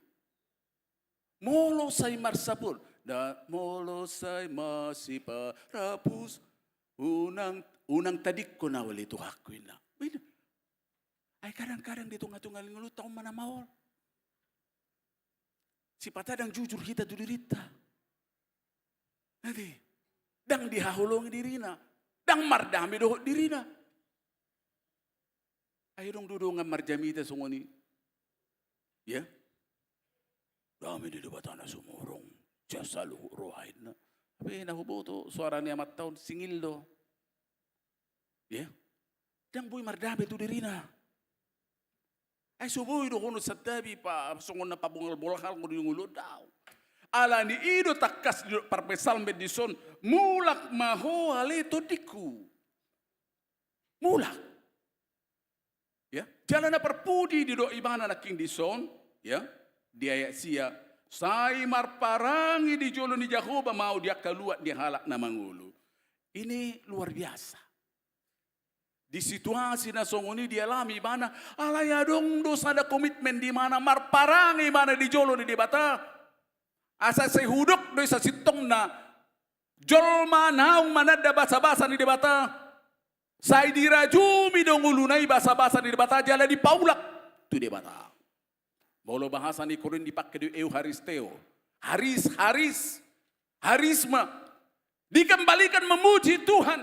Molo sai marsapul. Da, molo sai masiparapus. Unang, unang tadingkon au ale Tuhanku inna. Beda. Ai kadang-kadang di tonga-tonga ni ngolunta on ma na maol. Sipata ndang jujur hita tu dirinta. Ate, ndang dihaholongi dirina, ndang mardame dohot dirina. Ai adong do dongan marjamita songon i. Ya. Dame ni Debata na sumurung, sian saluhut roha inna. Tapi na huboto suara ni amanta on singil do. Ya. Ndang boi mardame tu dirina. Ai so boi dohonon santabi pa songon na pabongal-bongal di ngolu on, dao. Alani i do tangkas didok parpsalmen dison, mulak ma ho ale tondingku. Mulak. Ya, jala na parpudi didok ibana nangkin dison, ya, di ayat sia, sai marparangi di jolo ni Jahowa ma au di angka luat ni halak na mangolu. Ini luar biasa. Di situasi na songon i dialami ibana, alai adong do sada komitmen di ibana, marparange ibana di jolo ni Debata. Asa sai hudok do i sasintongna, jolma naung mananda basabasa ni Debata, sai dirajumi do ngoluna i basabasa ni Debata jala dipaulak tu Debata. Molo bahasa ni Korint dipake do eucharisteo. Haris, haris, harisma. Dikembalikan memuji Tuhan.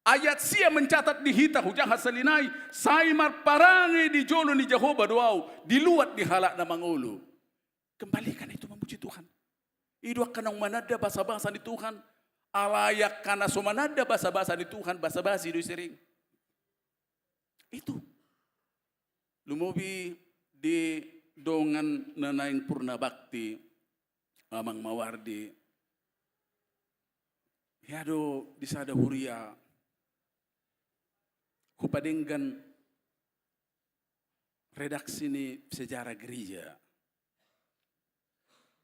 Ayat sia mencatat di hita, hujaha sahali nai, sai marparange di jolo ni Jahowa do ahu, di luat ni halak na mangolu. Kembalikan itu memuji Tuhan. I do angka naung mananda basabasa ni Tuhan. Alai angka na so mananda basabasa ni Tuhan, basabasi do i sering. Itu. Lumobi di dongan na naeng purna bakti, Amang Mawardi. Hea do di sada huria hupadenggan redaksi ni sejarah gereja.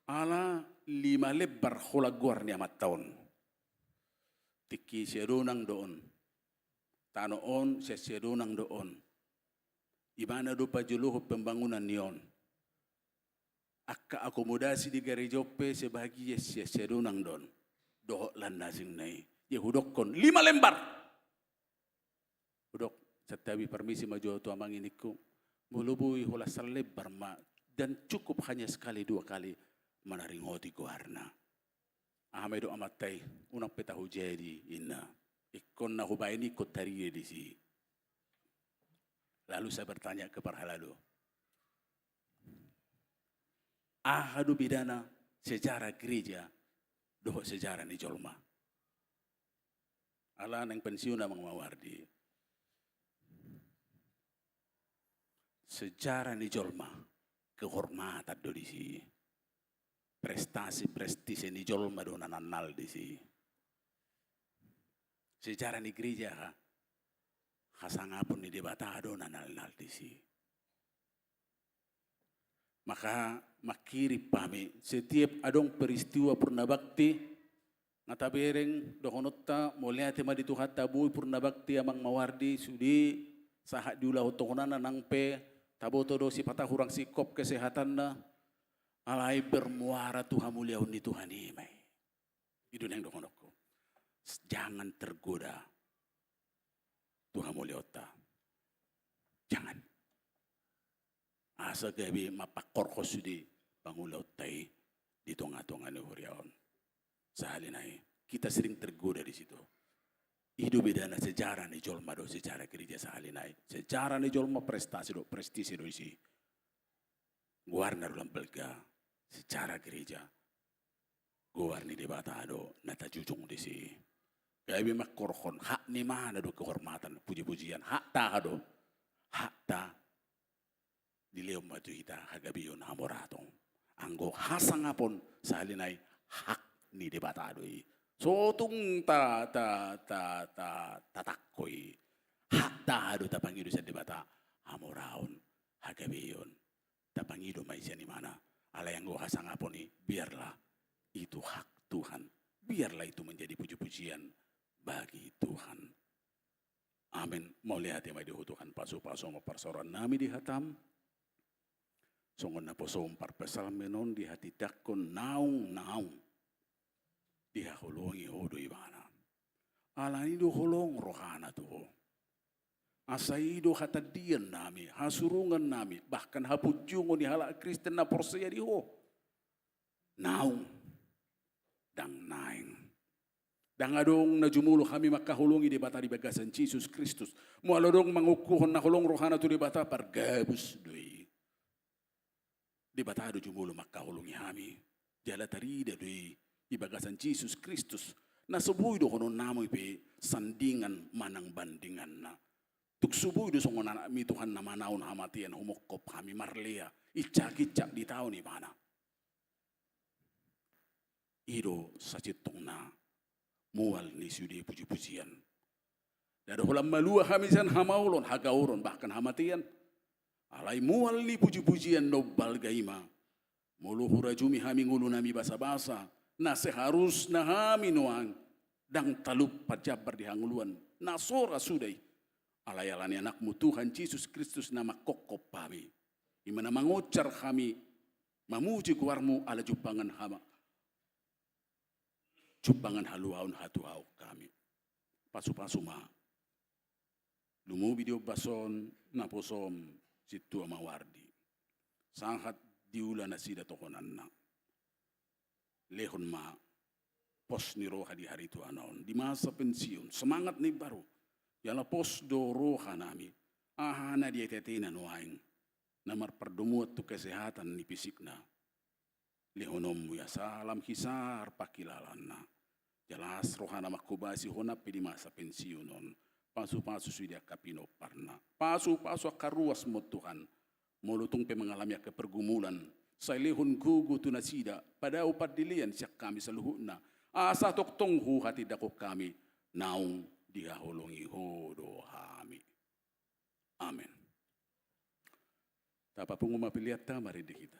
Ala lima lembar holan goar ni amanta on. Tingki siadonang do on. Tano on sian siadonang do on. Ibana do pajolohon pembangunan ni on. Angka akomodasi di gareja on pe sebagian sian siadonang do on. Dohot lan na asing na i. Ia hudokkon lima lembar. Hudok, santabi, parmisi ma jo tu amang i ningku. Molo boi holan salembar ma, dan cukup hanya sekali dua kali manaringoti goarna. Aha ma didok amanta i, unang pe tahu jadi inna. Ingkon na hubaen i ingkon tarida disi. Lalu saya bertanya ke parhalado. Aha do bedana sejarah gereja dohot sejarah ni jolma? Ala naeng pensiun Amang Mawardi. Sejarah ni jolma, kehormatan do disi. Prestasi, prestise ni jolma do na nalnal disi. Sejarah ni gereja, ha, hasangapon ni Debata do na nalnal disi. Maka manghirim hami, setiap adong peristiwa purna bakti, nga tabereng dohononta, mauliate ma di Tuhanta boi purna bakti Amang Mawardi, sude sahat diulahon tongonanna nang pe, taboto do sipata hurang singkop kesehatanna, alai bermuara tu hamuliaon ni Tuhan i ma i. I do naeng dohononku. Jangan tergoda tu hamuliaonta. Jangan. Asa gabe mapangkorhon sude pangulaonta i di tonga-tonga ni huria on. Sahali nai, kita sering tergoda di situ. I do bedana sejarah ni jolma dohot sejarah gereja sahali nai. Sejarah ni jolma prestasi dohot prestise do disi. Goarna do lam balga, sejarah gereja. Goar ni Debata do na tajujung disi. Gabe mangkorhon, hak ni ibana do kehormatan, puji-pujian, hakta do. Hakta dilehon ma tu hita hagabeon, hamoraon. Anggo hasangapon sahali nai hak ni Debata do i. So tung ta, ta, ta, ta, tatangko i. Hakta do tapangido sian Debata, hamoraon, hagabeon. Tapangido ma i sian ibana. Alai anggo hasangapon i, biarlah itu hak Tuhan. Biarlah itu menjadi puji-pujian bagi Tuhan. Amen. Mauliate ma di Ho Tuhan, pasu-pasu ma parsaoran nami di hatam. Songon naposom parpsalmen on, dihatindangkon naung-naung dihaholongi Ho do ibana. Alani do holong rohana tu Ho. Asa i do hatandian nami, hasurungan nami, bahkan hapunjungon ni halak Kristen na porsea di Ho. Naung, ndang naeng. Ndang adong na jumolo hami mangkaholongi Debata di bagasan Jesus Kristus. Molo adong mangungkuhon na holong rohana tu Debata, pargabus do i. Debata do jumolo mangkaholongi hami. Jala tarida do i di bagasan Jesus Kristus. Na so boi dohononnami pe sandingan manang bandinganna. Tung so boi do songon anakmi Tuhan na manaon hamatean humongkop hami marlea, incak-incak ditaon ibana. I do sasintongna mual ni sude puji-pujian. Ndada holan malua hami sian hamaolon, hagaoron, bahkan hamatean. Alai mual ni puji-pujian na umbalga i ma. Molo hurajumi hami ngolunami basa-basa, na seharusna hami nuaeng ndang talup pajambar di hangoluan na so ra suda i. Alai ala ni Anakmu Tuhan Jesus Kristus na mangkophop hami, i ma na mangonjar hami mamuji goarMu ala jumpangan hama, jumpangan haluaon hatuaon hami. Pasupasu ma lumobi di ombas on naposoM, Sintua Mawardi, sahat di ula nasida tohonanna. Lehon ma pos ni roha di haritu ana on, di masa pensiun, semangat na imbaru. Jala pos do rohanami, aha na diateatena nuaeng, na marpardomuan tu kesehatan ni fisikna. LehononMu ia salam hisar pangkilalaanna. Jala las rohana manghobasi hona pe di masa pensiun on. Pasupasu sude angka pinomparna. Pasupasu angka ruas ma on Tuhan. Molo tung pe mangalami angka pergumulan, sai lehon gogo tu nasida, padao pandelean sian hami saluhutna. Asa tongtong huhatindangkon hami, naung dihaholongi Ho do hami. Amen. Tapapungu ma peleanta, marende hita.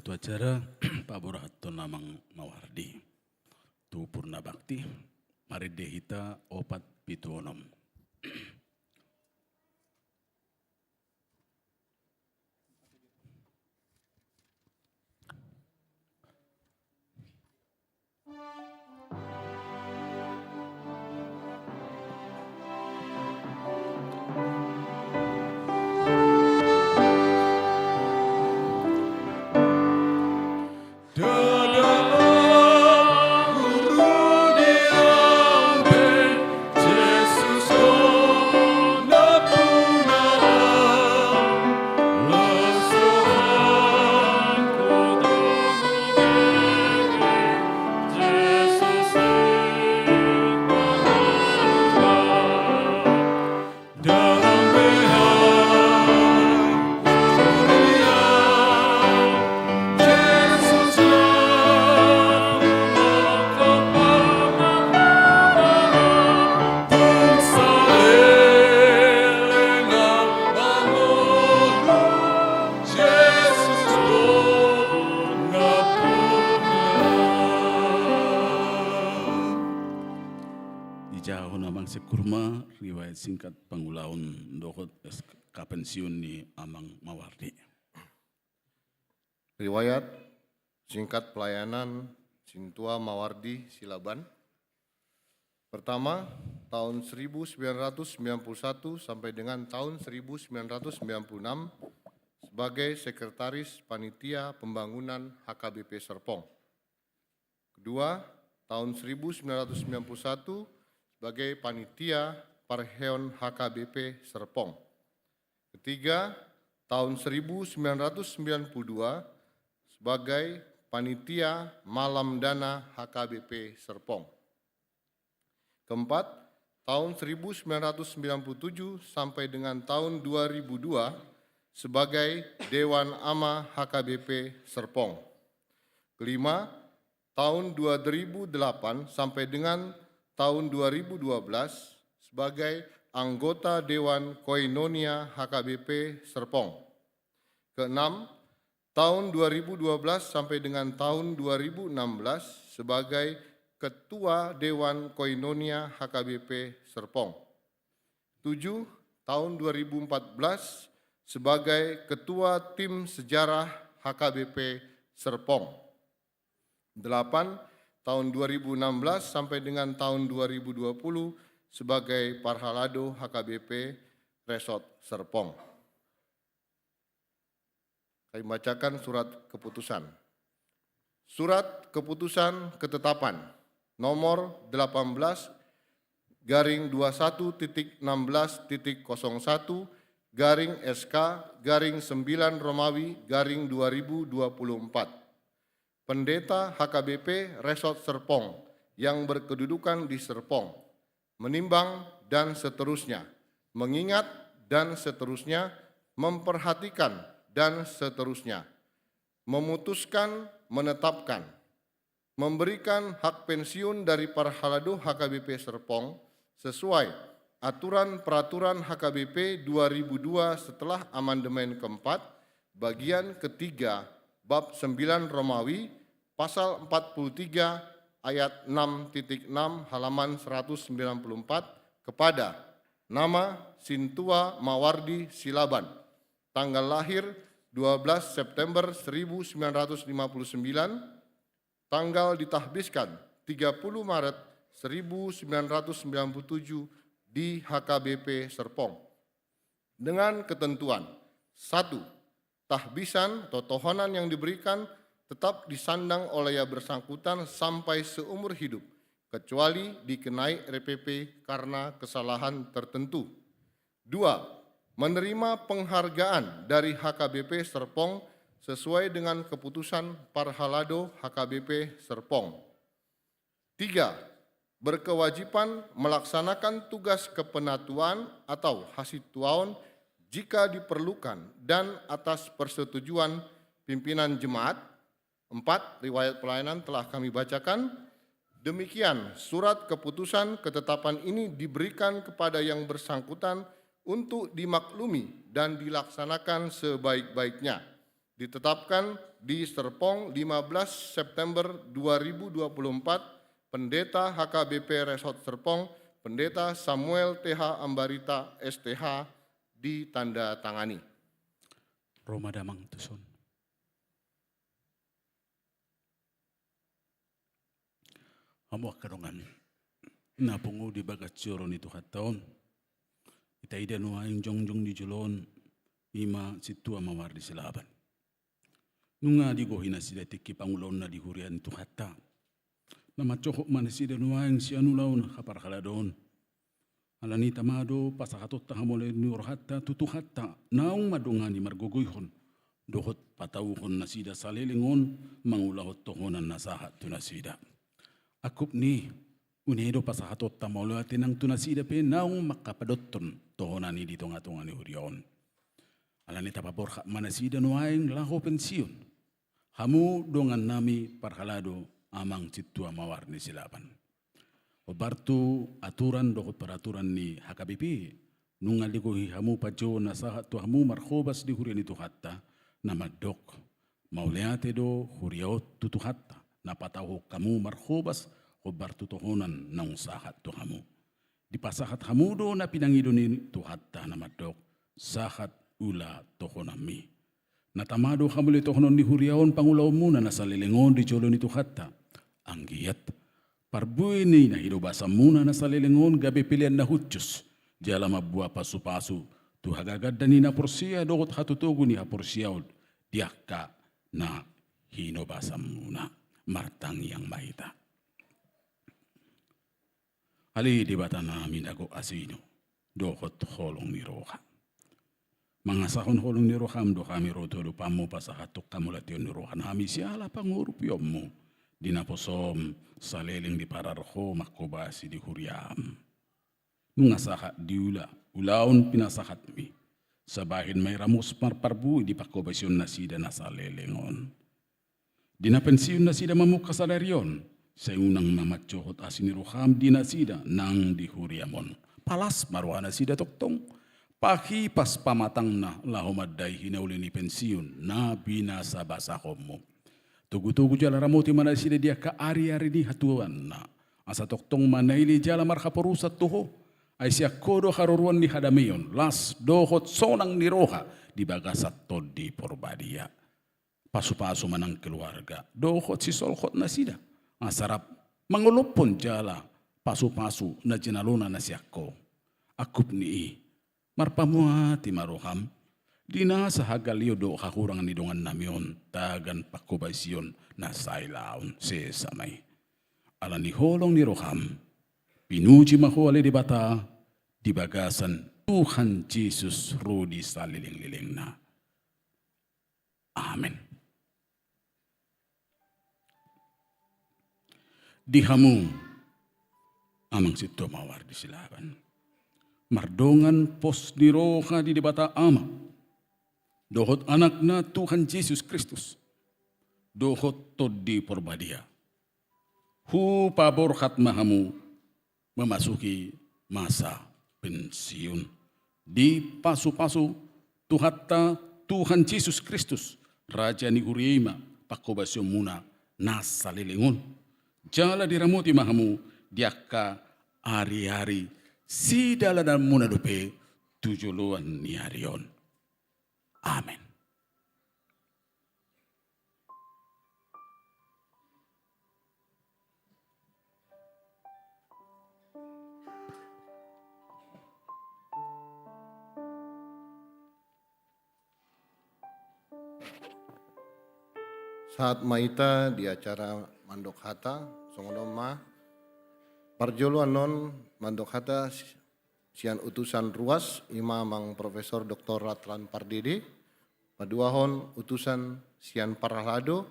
Tu acara paborhathon Amang Mawardi tu Purna Bakti, marende hita opat pitu onom. Dijahahon Amang Sengkur ma riwayat singkat pangulaon dohot S K pensiun ni Amang Mawardi. Riwayat singkat pelayanan Sintua Mawardi Silaban. Pertama, tahun seribu sembilan ratus sembilan puluh satu sampai dengan tahun seribu sembilan ratus sembilan puluh enam sebagai Sekretaris Panitia Pembangunan H K B P Serpong. Kedua, tahun seribu sembilan ratus sembilan puluh satu sebagai Panitia Parheon H K B P Serpong. Ketiga, tahun seribu sembilan ratus sembilan puluh dua sebagai Panitia Malam Dana H K B P Serpong. Keempat, tahun seribu sembilan ratus sembilan puluh tujuh sampai dengan tahun dua ribu dua sebagai Dewan Ama H K B P Serpong. Kelima, tahun dua ribu delapan sampai dengan tahun dua ribu dua belas sebagai anggota Dewan Koinonia H K B P Serpong. Keenam, tahun dua ribu dua belas sampai dengan tahun dua ribu enam belas sebagai Ketua Dewan Koinonia H K B P Serpong. Tujuh, tahun dua ribu empat belas sebagai Ketua Tim Sejarah H K B P Serpong. Delapan, tahun dua ribu enam belas sampai dengan tahun dua ribu dua puluh sebagai Parhalado H K B P Resort Serpong. Kami bacakan surat keputusan. Surat keputusan ketetapan nomor delapan belas garing dua satu titik enam belas titik kosong satu garing S K garing sembilan Romawi garing dua ribu dua puluh empat. Pendeta H K B P Resort Serpong yang berkedudukan di Serpong, menimbang dan seterusnya, mengingat dan seterusnya, memperhatikan dan seterusnya, memutuskan, menetapkan, memberikan hak pensiun dari Parhalado H K B P Serpong sesuai aturan peraturan H K B P dua ribu dua setelah amandemen keempat, bagian ketiga, bab sembilan Romawi, pasal empat puluh tiga ayat enam titik enam halaman seratus sembilan puluh empat kepada nama Sintua Mawardi Silaban, tanggal lahir dua belas September seribu sembilan ratus lima puluh sembilan, tanggal ditahbiskan tiga puluh Maret seribu sembilan ratus sembilan puluh tujuh di H K B P Serpong. Dengan ketentuan, satu, tahbisan atau tohonan yang diberikan tetap disandang oleh yang bersangkutan sampai seumur hidup, kecuali dikenai R P P karena kesalahan tertentu. Dua, menerima penghargaan dari H K B P Serpong sesuai dengan keputusan Parhalado H K B P Serpong. Tiga, berkewajiban melaksanakan tugas kepenatuan atau hasituaon jika diperlukan dan atas persetujuan pimpinan jemaat. Empat, riwayat pelayanan telah kami bacakan. Demikian, surat keputusan ketetapan ini diberikan kepada yang bersangkutan untuk dimaklumi dan dilaksanakan sebaik-baiknya. Ditetapkan di Serpong, lima belas September dua ribu dua puluh empat, Pendeta H K B P Resort Serpong, Pendeta Samuel T H Ambarita, S T H, ditandatangani. Ro ma damang tuson. Hamu angka dongan na pungu di bagas joro ni Tuhanta on, ita ida nuaeng jongjong di jolo on, i ma sintua mawar di silaban. Nunga digohi nasida tingki pangulaonna di huria ni Tuhanta. Na mancohot ma nasida nuaeng sian ulaon haparhaladoon. Alani i tama do pasahatonta hamauliateon ni rohanta tu Tuhanta naung mandongani margogoihon dohot patauhon nasida saleleng on mangulahon tohonan na sahat tu nasida. Angkup ni i, une do pasahatonta mauliate nang tu nasida pe naung mangkapadothon tohonan i di tongatonga ni huria on. Alani i tapaborhat ma nasida nuaeng laho pensiun. Hamu dongannami parhalado, amang sintua mawar ni silaban. Hombar tu aturan dohot peraturan ni H K B P, nunga digohi hamu panjouon na sahat tu hamu marhobas di huria ni Tuhanta, na mandok: Mauliate do huria on tu Tuhanta, na patauhon hamu marhobas hombar tu tohonan naung sahat tu hamu. Dipasahat hamu do na pinangido ni Tuhanta na mandok: Sahat ula tohonanmi. Na tama do hamauliatehon ni huria on pangulaonmuna na saleleng on di jolo ni Tuhanta. Anggiat parbue ni na hinobasanmuna na saleleng on gabe pelean na hushus, jala mamboan pasupasu tu hagagandon ni na porsea dohot hatotogu ni haporseaon di angka na hinobasanmuna. Martangiang ma hita. Ale Debatanami na gok asi dohot holong ni roha. Mangasahon holong ni roham do hami ro tu adopanmu pasahathon hamauliateon ni rohanami siala pangurupionmu di naposom saleleng diparar ho manghobasi di huriam. Nunga sahat diula ulaon pinasahatmi, sai bahen ma i ramos marparbue di panghobasion nasida na saleleng on. Di na pensiun nasida mamungka sadari on, sai unang ma mancohot asi ni roham di nasida nang di huriam on. Palas ma roha nasida tongtong, pahipas pamatangna laho mandai hinauli ni pensiun na binasabasahonmu. Togutogu jala ramoti ma nasida di angka ariari ni hatuaonna, asa tongtong manaili jala marhaporusan tu ho. Ai sian ho do haroruan ni hadameon, las dohot sonang ni roha di bagasan Tondi Porbadia. Pasupasu ma nang keluarga dohot sisolhot nasida, asa rap mangolophon jala pasupasu na jinalona na sian ho. Angkup ni i, marpamuati ma roham di nasa hagaleon dohot hahurangan ni dongannami on, tagan panghobasion na sai laon. Sesa ma i. Alani holong ni roham, pinuji ma ho ale Debata di bagasan Tuhan Jesus ro di salelenglelengna. Amen. Di hamu, amang sintua mawar di silaban, mardongan pos ni roha di Debata Ama dohot Anakna Tuhan Jesus Kristus dohot Tondi Porbadia, hupaborhat ma hamu memasuki masa pensiun. Dipasupasu Tuhanta Tuhan Jesus Kristus, Raja ni huria i ma panghobasionmuna na saleleng on. Jala diramoti ma hamu di angka ariari sidalananmuna dope tu joloan ni ari on. Amen. Sahat ma hita di acara mandok hata, songon on ma. Parjolo annon mandok hata sian utusan ruas, i ma amang Profesor Doktor Ratlan Pardede, paduahon utusan sian parhalado,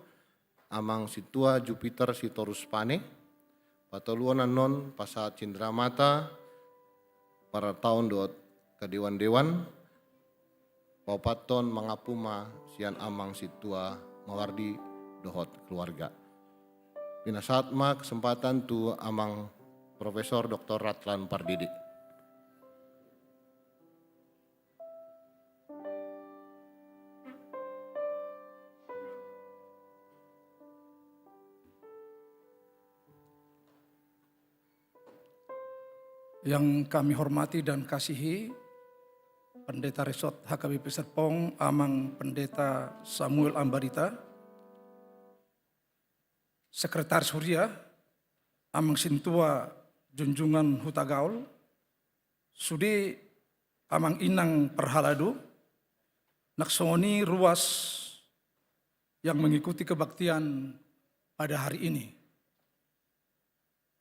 amang sintua Jupiter Sitorus Pane, patoluhon annon pasahat cindramata, parartaon dohot kadewandewan, paopathon mangampu ma sian amang sintua Mawardi dohot keluarga. Pinasahat ma kesempatan tu amang Profesor Doktor Ratlan Pardede. Yang kami hormati dan kasihi Pendeta Resort H K B P Serpong, Amang Pendeta Samuel Ambarita, Sekretaris Huria, Amang Sintua Junjungan Hutagaol, sude Amang Inang Parhalado, nang songon i ruas yang mengikuti kebaktian pada hari ini.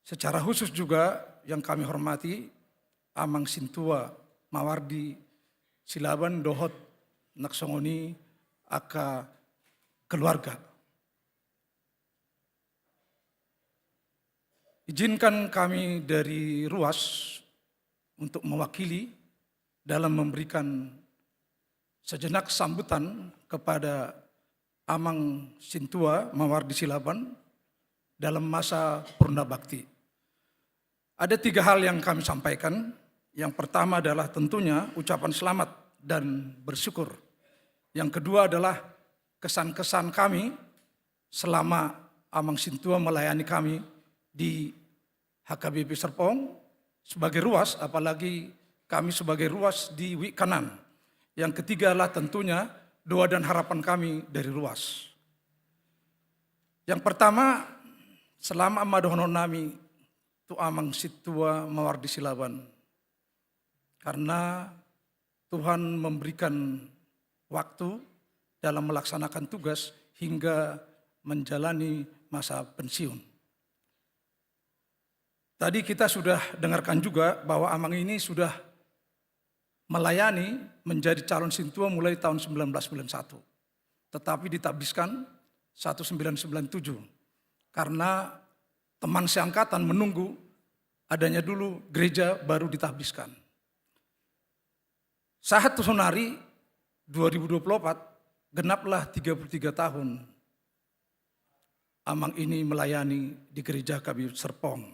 Secara khusus juga yang kami hormati Amang Sintua Mawardi Silaban dohot nang songon i angka keluarga. Izinkan kami dari ruas untuk mewakili dalam memberikan sejenak sambutan kepada Amang Sintua Mawardi Silaban dalam masa Purna Bakti. Ada tiga hal yang kami sampaikan. Yang pertama adalah tentunya ucapan selamat dan bersyukur. Yang kedua adalah kesan-kesan kami selama Amang Sintua melayani kami di H K B P Serpong sebagai ruas, apalagi kami sebagai ruas di Wijk Kanan. Yang ketiga adalah tentunya doa dan harapan kami dari ruas. Yang pertama, selamat ma dohonon nami tu Amang Sintua Mawardi Silaban. Karena Tuhan memberikan waktu dalam melaksanakan tugas hingga menjalani masa pensiun. Tadi kita sudah dengarkan juga bahwa Amang ini sudah melayani menjadi calon sintua mulai tahun sembilan belas sembilan satu. Tetapi ditabiskan seribu sembilan ratus sembilan puluh tujuh. Karena teman seangkatan menunggu adanya dulu gereja baru ditabiskan. Sahat tu sonari dua ribu dua puluh empat, genaplah tiga puluh tiga tahun Amang ini melayani di Gereja H K B P Serpong.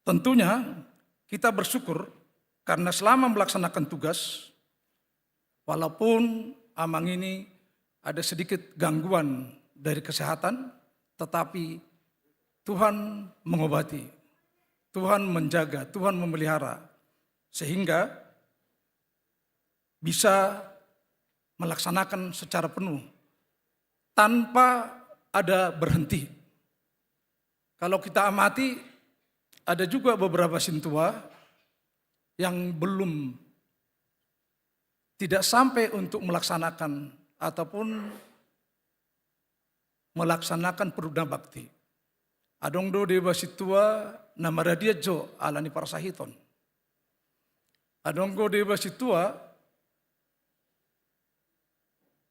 Tentunya kita bersyukur karena selama melaksanakan tugas, walaupun Amang ini ada sedikit gangguan dari kesehatan, tetapi Tuhan mengobati, Tuhan menjaga, Tuhan memelihara, sehingga bisa melaksanakan secara penuh tanpa ada berhenti. Kalau kita amati, ada juga beberapa sintua yang belum, tidak sampai untuk melaksanakan ataupun melaksanakan purna bakti. Adong do deba sintua na maradian jo alani parsahiton. Adong do deba sintua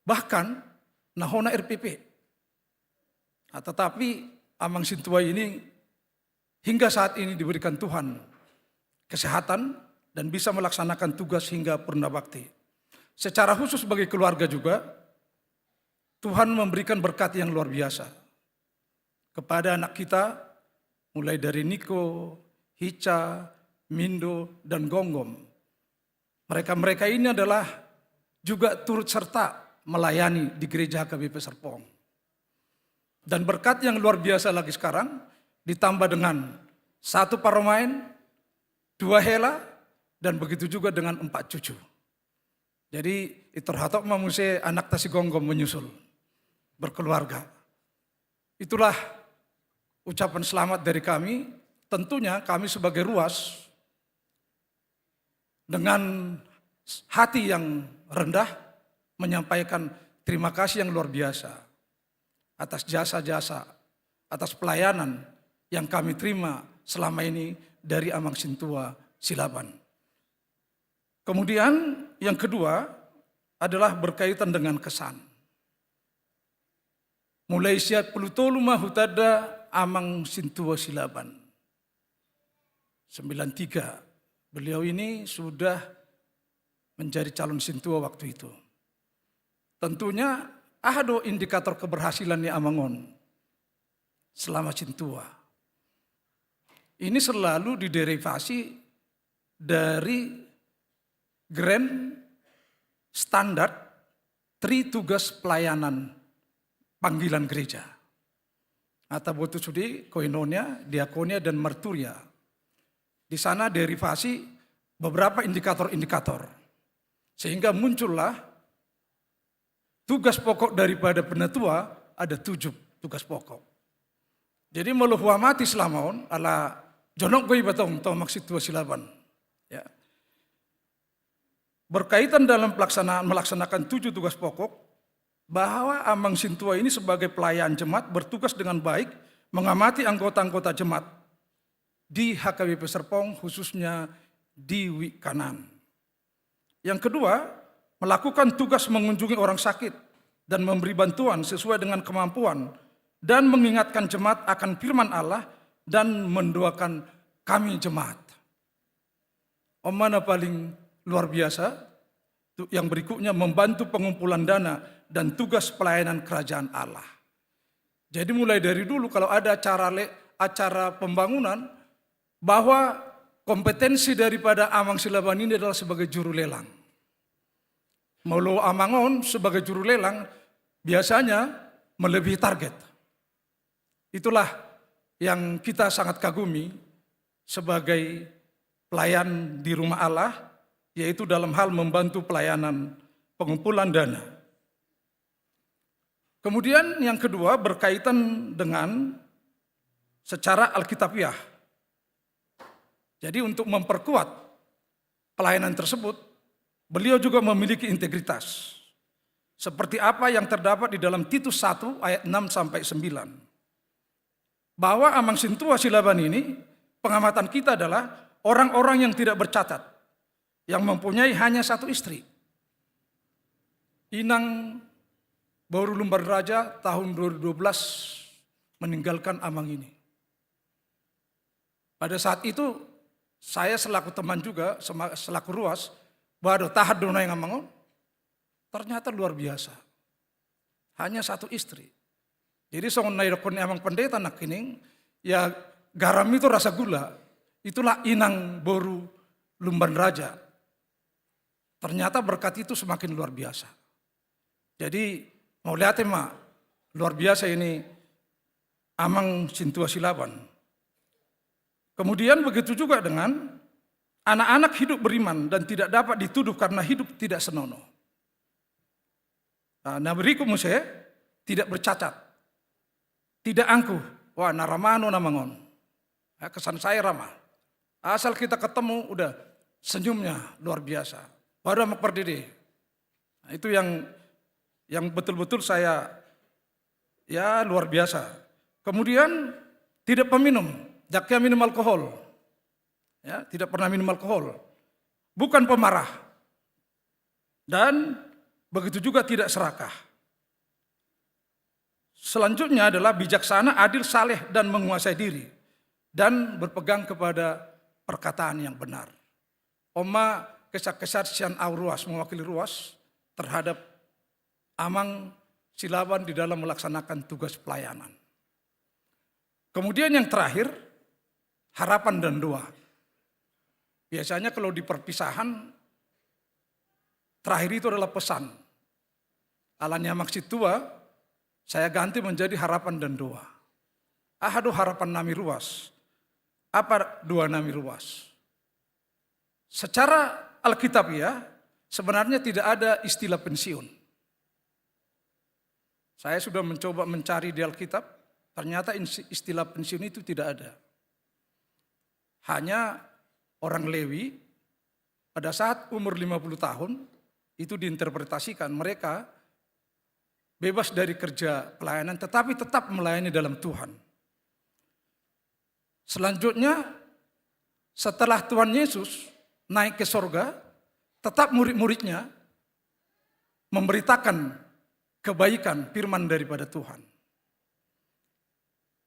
bahkan na hona R P P. Nah, tetapi Amang Sintua ini hingga saat ini diberikan Tuhan kesehatan dan bisa melaksanakan tugas hingga purna bakti. Secara khusus bagi keluarga juga, Tuhan memberikan berkat yang luar biasa kepada anak kita, mulai dari Niko, Hica, Mindo, dan Gonggom. Mereka-mereka ini adalah juga turut serta melayani di Gereja H K B P Serpong. Dan berkat yang luar biasa lagi sekarang, ditambah dengan satu parumaen, dua hela, dan begitu juga dengan empat cucu. Jadi, itor hatop ma muse anakta si Gonggom menyusul, berkeluarga. Itulah ucapan selamat dari kami. Tentunya kami sebagai ruas, dengan hati yang rendah, menyampaikan terima kasih yang luar biasa atas jasa-jasa, atas pelayanan yang kami terima selama ini dari Amang Sintua Silaban. Kemudian yang kedua adalah berkaitan dengan kesan. Mulai sian Pulutolu ma hutanda Amang Sintua Silaban. Sembilan tiga. Beliau ini sudah menjadi calon sintua waktu itu. Tentunya, aha do indikator keberhasilan ni Amang on selama sintua? Ini selalu diderivasi dari grand standar tri tugas pelayanan panggilan gereja. Ataupun tu sude koinonia, diakonia, dan marturia. Di sana derivasi beberapa indikator-indikator. Sehingga muncullah tugas pokok daripada penatua ada tujuh tugas pokok. Jadi molo huamati selama on, ala jonok do iba tong tu Amang Sintua Silaban. Ya. Berkaitan dalam pelaksanaan, melaksanakan tujuh tugas pokok, bahwa Amang Sintua ini sebagai pelayan jemaat bertugas dengan baik mengamati anggota-anggota jemaat di H K B P Serpong, khususnya di Wikanan. Yang kedua, melakukan tugas mengunjungi orang sakit dan memberi bantuan sesuai dengan kemampuan dan mengingatkan jemaat akan firman Allah dan mendoakan kami jemaat. On ma na paling luar biasa, tu-, yang berikutnya membantu pengumpulan dana dan tugas pelayanan kerajaan Allah. Jadi mulai dari dulu kalau ada acara le-, acara pembangunan, bahwa kompetensi daripada Amang Silaban ini adalah sebagai juru lelang. Molo Amang on sebagai juru lelang, biasanya melebihi target. Itulah yang kita sangat kagumi sebagai pelayan di rumah Allah, yaitu dalam hal membantu pelayanan pengumpulan dana. Kemudian yang kedua berkaitan dengan secara alkitabiah. Jadi untuk memperkuat pelayanan tersebut, beliau juga memiliki integritas. Seperti apa yang terdapat di dalam Titus satu ayat enam sampai sembilan. Bahwa Amang Sintua Silaban ini, pengamatan kita adalah orang-orang yang tidak bercatat, yang mempunyai hanya satu istri. Inang boru Lumban Raja tahun dua ribu dua belas meninggalkan Amang ini. Pada saat itu, saya selaku teman juga, sema-, selaku ruas, bah, do tahan do nuaeng Amang on. Ternyata luar biasa. Hanya satu istri. Jadi songon na didokkon ni Amang Pendeta nangkining, ya, garam itu rasa gula. Itulah Inang boru Lumban Raja. Ternyata berkat itu semakin luar biasa. Jadi, mauliate ma, luar biasa ini Amang Sintua Silaban. Kemudian begitu juga dengan anak-anak hidup beriman dan tidak dapat dituduh karena hidup tidak senonoh. Nah, na berikut muse, tidak bercacat, tidak angkuh. Wah, na ramah on Amang on. Ya, kesan saya ramah. Asal kita ketemu, udah senyumnya luar biasa. Baru Amang Pardede. Nah, itu yang, yang betul-betul saya, ya, luar biasa. Kemudian tidak peminum, jala minum alkohol. Ya, tidak pernah minum alkohol. Bukan pemarah. Dan begitu juga tidak serakah. Selanjutnya adalah bijaksana, adil, saleh, dan menguasai diri, dan berpegang kepada perkataan yang benar. On ma kesan-kesan sian au ruas, mewakili ruas terhadap Amang Silaban di dalam melaksanakan tugas pelayanan. Kemudian yang terakhir, harapan dan doa. Biasanya kalau di perpisahan, terakhir itu adalah pesan. Alani Amang Sintua, saya ganti menjadi harapan dan doa. Aha do harapan nami ruas? Apa doa nami ruas? Secara alkitabiah, sebenarnya tidak ada istilah pensiun. Saya sudah mencoba mencari di Alkitab, ternyata insi-, istilah pensiun itu tidak ada. Hanya orang Lewi pada saat umur lima puluh tahun, itu diinterpretasikan mereka bebas dari kerja pelayanan, tetapi tetap melayani dalam Tuhan. Selanjutnya, setelah Tuhan Yesus naik ke sorga, tetap murid-muridnya memberitakan kebaikan firman daripada Tuhan.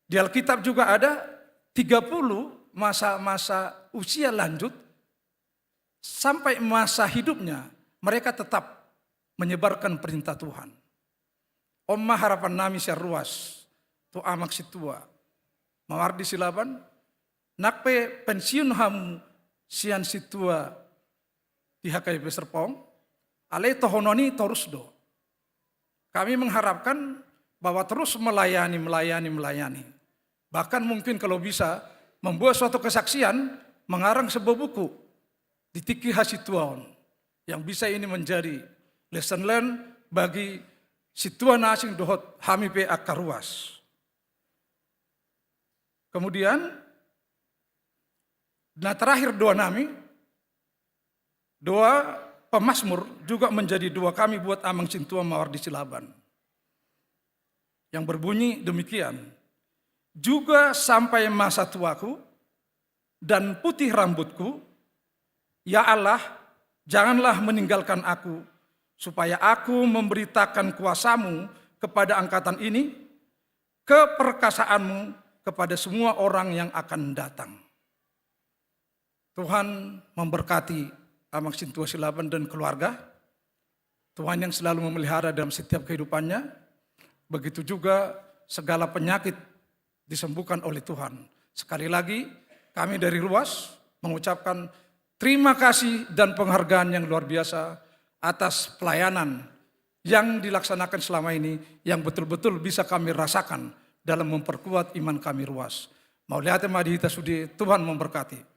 Di Alkitab juga ada tiga puluh masa-masa usia lanjut, sampai masa hidupnya mereka tetap menyebarkan perintah Tuhan. On ma harapan nami sian ruas tu Amang Sintua Mawardi Silaban, nang pe pensiun hamu sian sintua di H K B P Serpong, alai tohonon i torus do. Kami mengharapkan bahwa terus melayani, melayani, melayani. Bahkan mungkin kalau bisa membuat suatu kesaksian mengarang sebuah buku di tingki hasintuaon, yang bisa ini menjadi lesson learn bagi sintua na asing dohot hami pe angka ruas. Kemudian, na terakhir doa nami, doa pemazmur juga menjadi doa kami buat Amang Sintua Mawardi Silaban, yang berbunyi demikian: "Juga sampai masa tuaku dan putih rambutku, ya Allah, janganlah meninggalkan aku, supaya aku memberitakan kuasamu kepada angkatan ini, keperkasaanmu kepada semua orang yang akan datang." Tuhan memberkati Amang Sintua Silaban dan keluarga. Tuhan yang selalu memelihara dalam setiap kehidupannya. Begitu juga segala penyakit disembuhkan oleh Tuhan. Sekali lagi, kami dari Ruas mengucapkan terima kasih dan penghargaan yang luar biasa atas pelayanan yang dilaksanakan selama ini, yang betul-betul bisa kami rasakan dalam memperkuat iman kami Ruas. Mauliate ma di hita sude, Tuhan memberkati.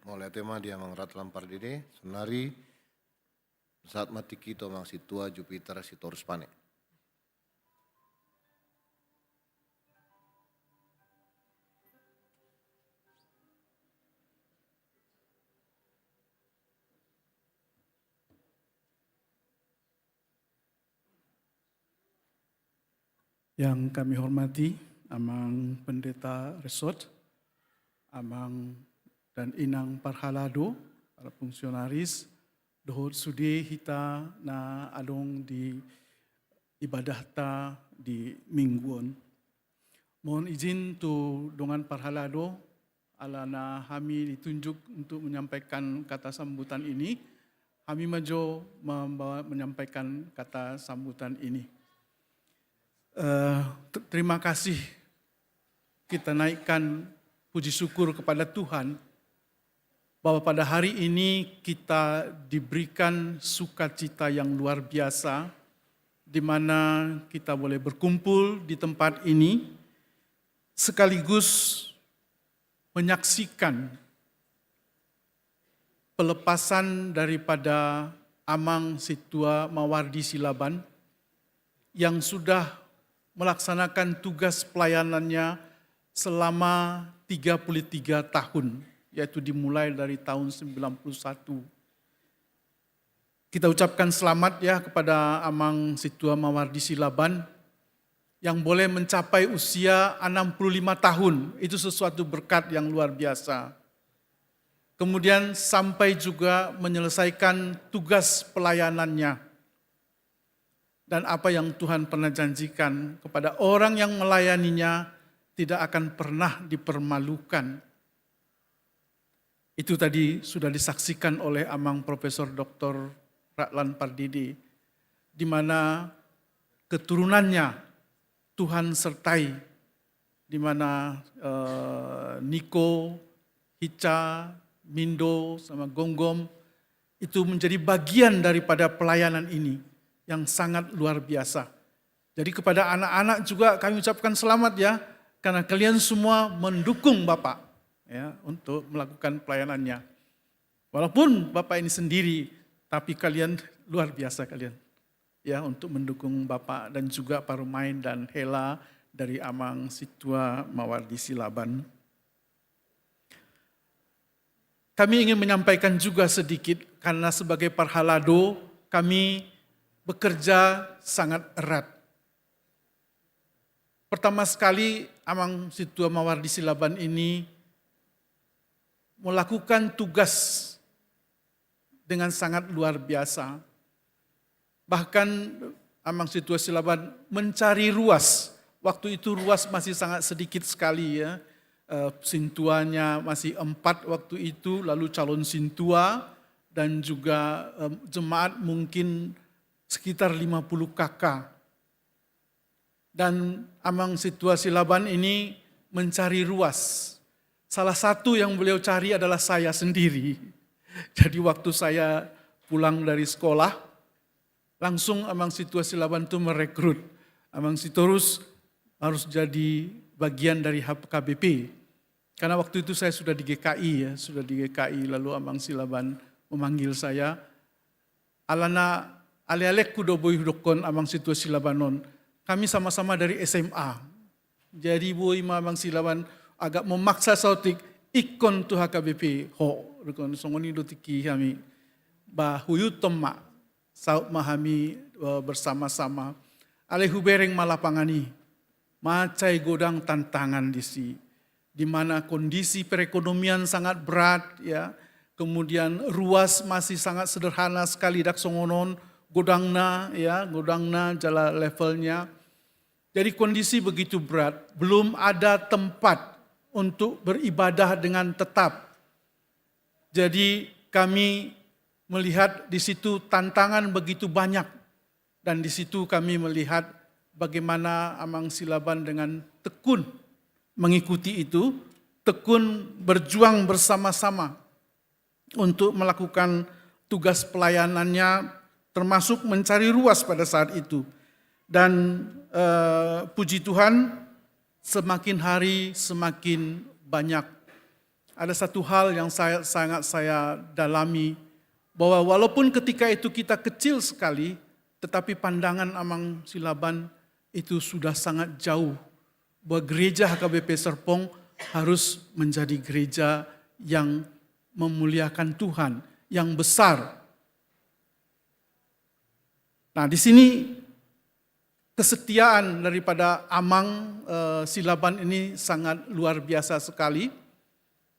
Mauliate ma di Amang Ratlan Pardede. Saonari, sahat ma tingki tu Amang Sintua Jupiter Sitorus Pane. Yang kami hormati Amang Pendeta Resort, Amang dan Inang Parhalado, para fungsionaris, dohot sude hita na adong di ibadahta di minggu on. Mohon izin tu dongan parhalado, alana hami ditunjuk untuk menyampaikan kata sambutan ini, hami ma jo membawa, menyampaikan kata sambutan ini. Eh, ter-, terima kasih kita naikkan puji syukur kepada Tuhan bahwa pada hari ini kita diberikan sukacita yang luar biasa, di mana kita boleh berkumpul di tempat ini, sekaligus menyaksikan pelepasan daripada Amang Sintua Mawardi Silaban yang sudah melaksanakan tugas pelayanannya selama tiga puluh tiga tahun, yaitu dimulai dari tahun sembilan puluh satu. Kita ucapkan selamat ya kepada Amang Sintua Mawardi Silaban yang boleh mencapai usia enam puluh lima tahun. Itu sesuatu berkat yang luar biasa. Kemudian sampai juga menyelesaikan tugas pelayanannya. Dan apa yang Tuhan pernah janjikan kepada orang yang melayaninya tidak akan pernah dipermalukan. Itu tadi sudah disaksikan oleh Amang Profesor Doktor Ratlan Pardede, di mana keturunannya Tuhan sertai, di mana, eh, Niko, Hica, Mindo, sama Gomgom itu menjadi bagian daripada pelayanan ini yang sangat luar biasa. Jadi kepada anak-anak juga kami ucapkan selamat ya, karena kalian semua mendukung Bapak ya untuk melakukan pelayanannya. Walaupun Bapak ini sendiri, tapi kalian luar biasa kalian ya untuk mendukung Bapak dan juga Parumain dan Hela dari Amang Sintua Mawardi Silaban. Kami ingin menyampaikan juga sedikit, karena sebagai parhalado kami bekerja sangat erat. Pertama sekali, Amang Sintua Mawardi Silaban ini melakukan tugas dengan sangat luar biasa. Bahkan Amang Sintua Silaban mencari ruas. Waktu itu ruas masih sangat sedikit sekali ya. Eh, sintuanya masih empat waktu itu, lalu calon sintua dan juga, eh, jemaat mungkin sekitar lima puluh K K. Dan Amang Sintua Silaban ini mencari ruas. Salah satu yang beliau cari adalah saya sendiri. Jadi waktu saya pulang dari sekolah, langsung Amang Sintua Silaban itu merekrut. Amang Sitorus, harus jadi bagian dari H K B P. Karena waktu itu saya sudah di G K I ya, sudah di G K I, lalu Amang Silaban memanggil saya. Alana alealengku do boi hudokkon Amang Situa Silaban on. Kami sama-sama dari S M A. Jadi boi ma Amang Silaban agak memaksa saotik, ingkon tu H K B P ho, rukon songon i do tingki hami. Ba huihuthon ma, saut ma hami, eh, bersama-sama. Alai hubereng ma lapangan i. Mansai godang tantangan disi. Di mana kondisi perekonomian sangat berat, ya. Kemudian ruas masih sangat sederhana sekali, ndang songon on godangna, ya, godangna jala levelnya. Jadi kondisi begitu berat, belum ada tempat untuk beribadah dengan tetap. Jadi kami melihat di situ tantangan begitu banyak. Dan di situ kami melihat bagaimana Amang Silaban dengan tekun mengikuti itu, tekun berjuang bersama-sama untuk melakukan tugas pelayanannya, termasuk mencari ruas pada saat itu. Dan, eh, puji Tuhan, semakin hari semakin banyak. Ada satu hal yang saya, sangat saya dalami, bahwa walaupun ketika itu kita kecil sekali, tetapi pandangan Amang Silaban itu sudah sangat jauh, bahwa gereja H K B P Serpong harus menjadi gereja yang memuliakan Tuhan, yang besar. Nah, di sini kesetiaan daripada Amang, eh, Silaban ini sangat luar biasa sekali.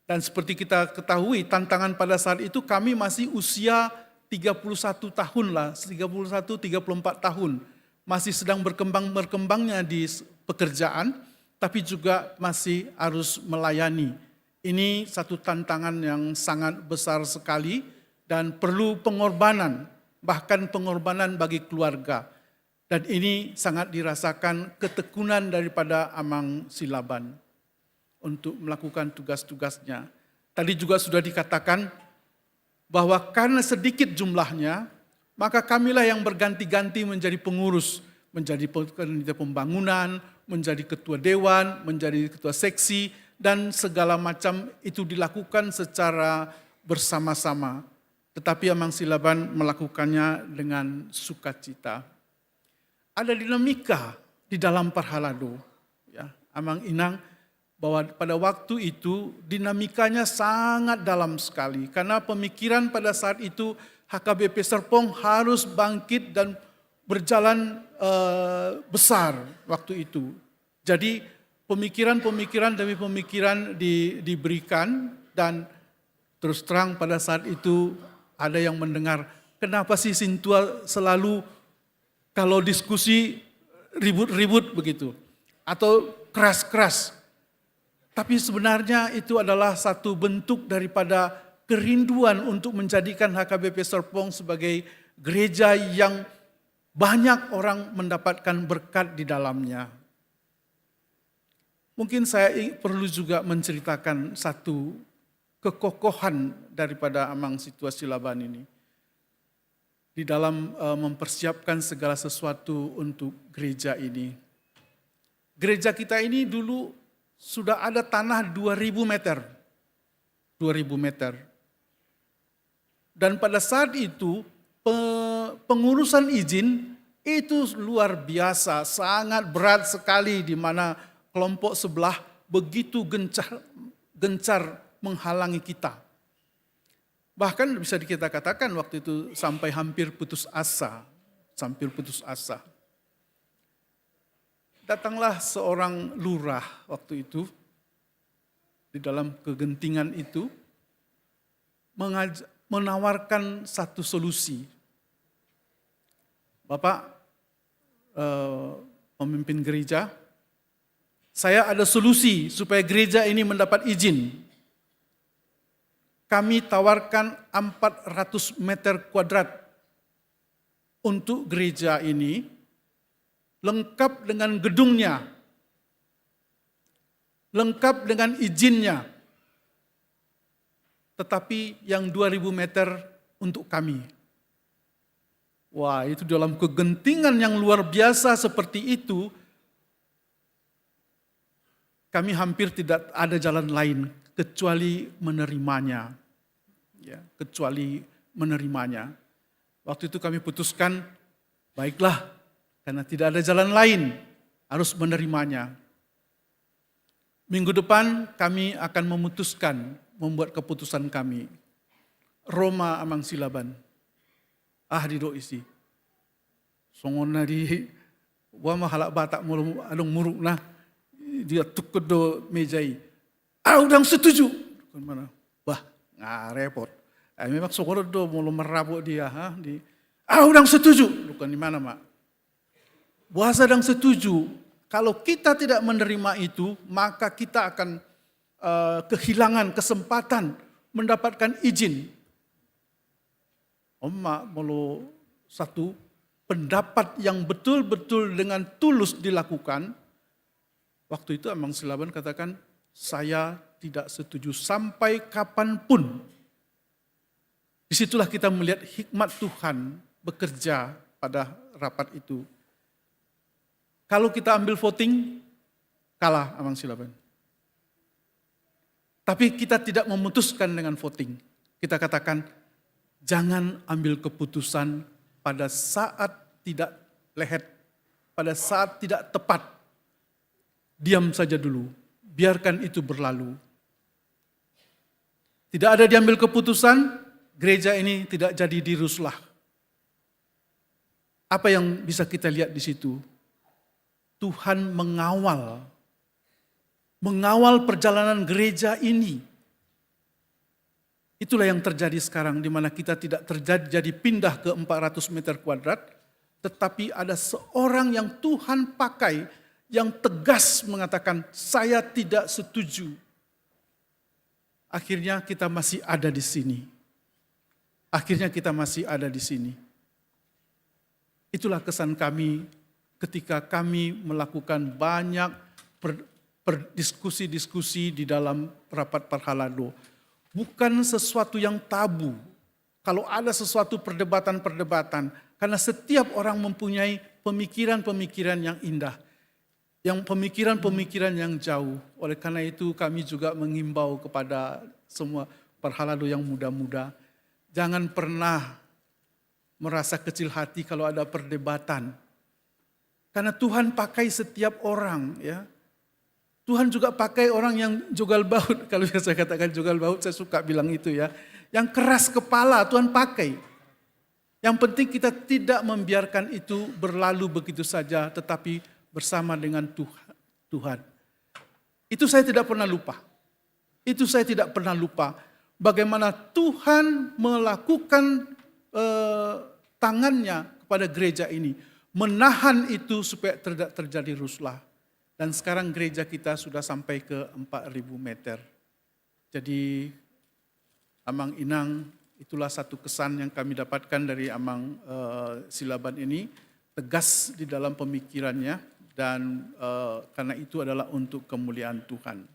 Dan seperti kita ketahui, tantangan pada saat itu kami masih usia tiga puluh satu tahun lah, tiga puluh satu, tiga puluh empat tahun. Masih sedang berkembang-berkembangnya di s-, pekerjaan, tapi juga masih harus melayani. Ini satu tantangan yang sangat besar sekali dan perlu pengorbanan, bahkan pengorbanan bagi keluarga. Dan ini sangat dirasakan ketekunan daripada Amang Silaban untuk melakukan tugas-tugasnya. Tadi juga sudah dikatakan bahwa karena sedikit jumlahnya, maka kamilah yang berganti-ganti menjadi pengurus, menjadi pe-, panitia pembangunan, menjadi ketua dewan, menjadi ketua seksi, dan segala macam itu dilakukan secara bersama-sama. Tetapi Amang Silaban melakukannya dengan sukacita. Ada dinamika di dalam parhalado. Ya, Amang Inang, bahwa pada waktu itu dinamikanya sangat dalam sekali. Karena pemikiran pada saat itu H K B P Serpong harus bangkit dan berjalan, eh, besar waktu itu. Jadi pemikiran-pemikiran demi pemikiran di-, diberikan dan terus terang pada saat itu ada yang mendengar, "Kenapa sih Sintua selalu kalau diskusi ribut-ribut begitu, atau keras-keras." Tapi sebenarnya itu adalah satu bentuk daripada kerinduan untuk menjadikan H K B P Serpong sebagai gereja yang banyak orang mendapatkan berkat di dalamnya. Mungkin saya i-, perlu juga menceritakan satu kekokohan daripada Amang Situa Silaban ini di dalam, eh, mempersiapkan segala sesuatu untuk gereja ini. Gereja kita ini dulu sudah ada tanah dua ribu meter. Dua ribu meter. Dan pada saat itu, pe-, pengurusan izin itu luar biasa, sangat berat sekali, di mana kelompok sebelah begitu gencar, gencar menghalangi kita. Bahkan bisa kita katakan waktu itu sampai hampir putus asa, hampir putus asa. Datanglah seorang lurah waktu itu, di dalam kegentingan itu, mengaj-, menawarkan satu solusi. "Bapak, eh, pemimpin gereja, saya ada solusi supaya gereja ini mendapat izin. Kami tawarkan empat ratus meter kuadrat untuk gereja ini, lengkap dengan gedungnya, lengkap dengan izinnya, tetapi yang dua ribu meter untuk kami." Wah, itu dalam kegentingan yang luar biasa seperti itu, kami hampir tidak ada jalan lain kecuali menerimanya. Ya, kecuali menerimanya. Waktu itu kami putuskan, baiklah, karena tidak ada jalan lain, harus menerimanya. Minggu depan kami akan memutuskan, membuat keputusan kami. Ro ma Amang Silaban. Ah, didok isi. Songon na di, ua ma halak Batak molo adong murukna, dia tukkon do meja i. Au ndang setuju. Dok imana. Bah, nga repot. Ai memang songon do molo marrapot dia, ha, di, au ndang setuju. Dok imana ma. Boasa ndang setuju? Kalau kita tidak menerima itu, maka kita akan, eh, kehilangan kesempatan mendapatkan izin. On ma molo satu pendapat yang betul-betul dengan tulus dilakukan, waktu itu Amang Silaban katakan, "Saya tidak setuju sampai kapanpun." Disitulah kita melihat hikmat Tuhan bekerja pada rapat itu. Kalau kita ambil voting, kalah Amang Silaban. Tapi kita tidak memutuskan dengan voting. Kita katakan, jangan ambil keputusan pada saat tidak lehet, pada saat tidak tepat. Diam saja dulu, biarkan itu berlalu. Tidak ada diambil keputusan, gereja ini tidak jadi di Ruslah. Apa yang bisa kita lihat di situ? Tuhan mengawal, mengawal perjalanan gereja ini. Itulah yang terjadi sekarang, di mana kita tidak terjadi jadi pindah ke empat ratus meter kuadrat, tetapi ada seorang yang Tuhan pakai, yang tegas mengatakan, "Saya tidak setuju." Akhirnya kita masih ada di sini. Akhirnya kita masih ada di sini. Itulah kesan kami ketika kami melakukan banyak per-, per-, diskusi-diskusi di dalam rapat parhalado. Bukan sesuatu yang tabu. Kalau ada sesuatu perdebatan-perdebatan, karena setiap orang mempunyai pemikiran-pemikiran yang indah, yang pemikiran-pemikiran yang jauh. Oleh karena itu, kami juga mengimbau kepada semua parhalado yang muda-muda, jangan pernah merasa kecil hati kalau ada perdebatan. Karena Tuhan pakai setiap orang, ya. Tuhan juga pakai orang yang jogal baut. Kalau saya katakan jogal baut, saya suka bilang itu, ya. Yang keras kepala Tuhan pakai. Yang penting kita tidak membiarkan itu berlalu begitu saja, tetapi bersama dengan Tuh-, Tuhan. Itu saya tidak pernah lupa. Itu saya tidak pernah lupa. Bagaimana Tuhan melakukan, eh, tangannya kepada gereja ini. Menahan itu supaya tidak terjadi ruslah. Dan sekarang gereja kita sudah sampai ke empat ribu meter. Jadi, Amang Inang, itulah satu kesan yang kami dapatkan dari Amang, eh, Silaban ini, tegas di dalam pemikirannya, dan, eh, karena itu adalah untuk kemuliaan Tuhan.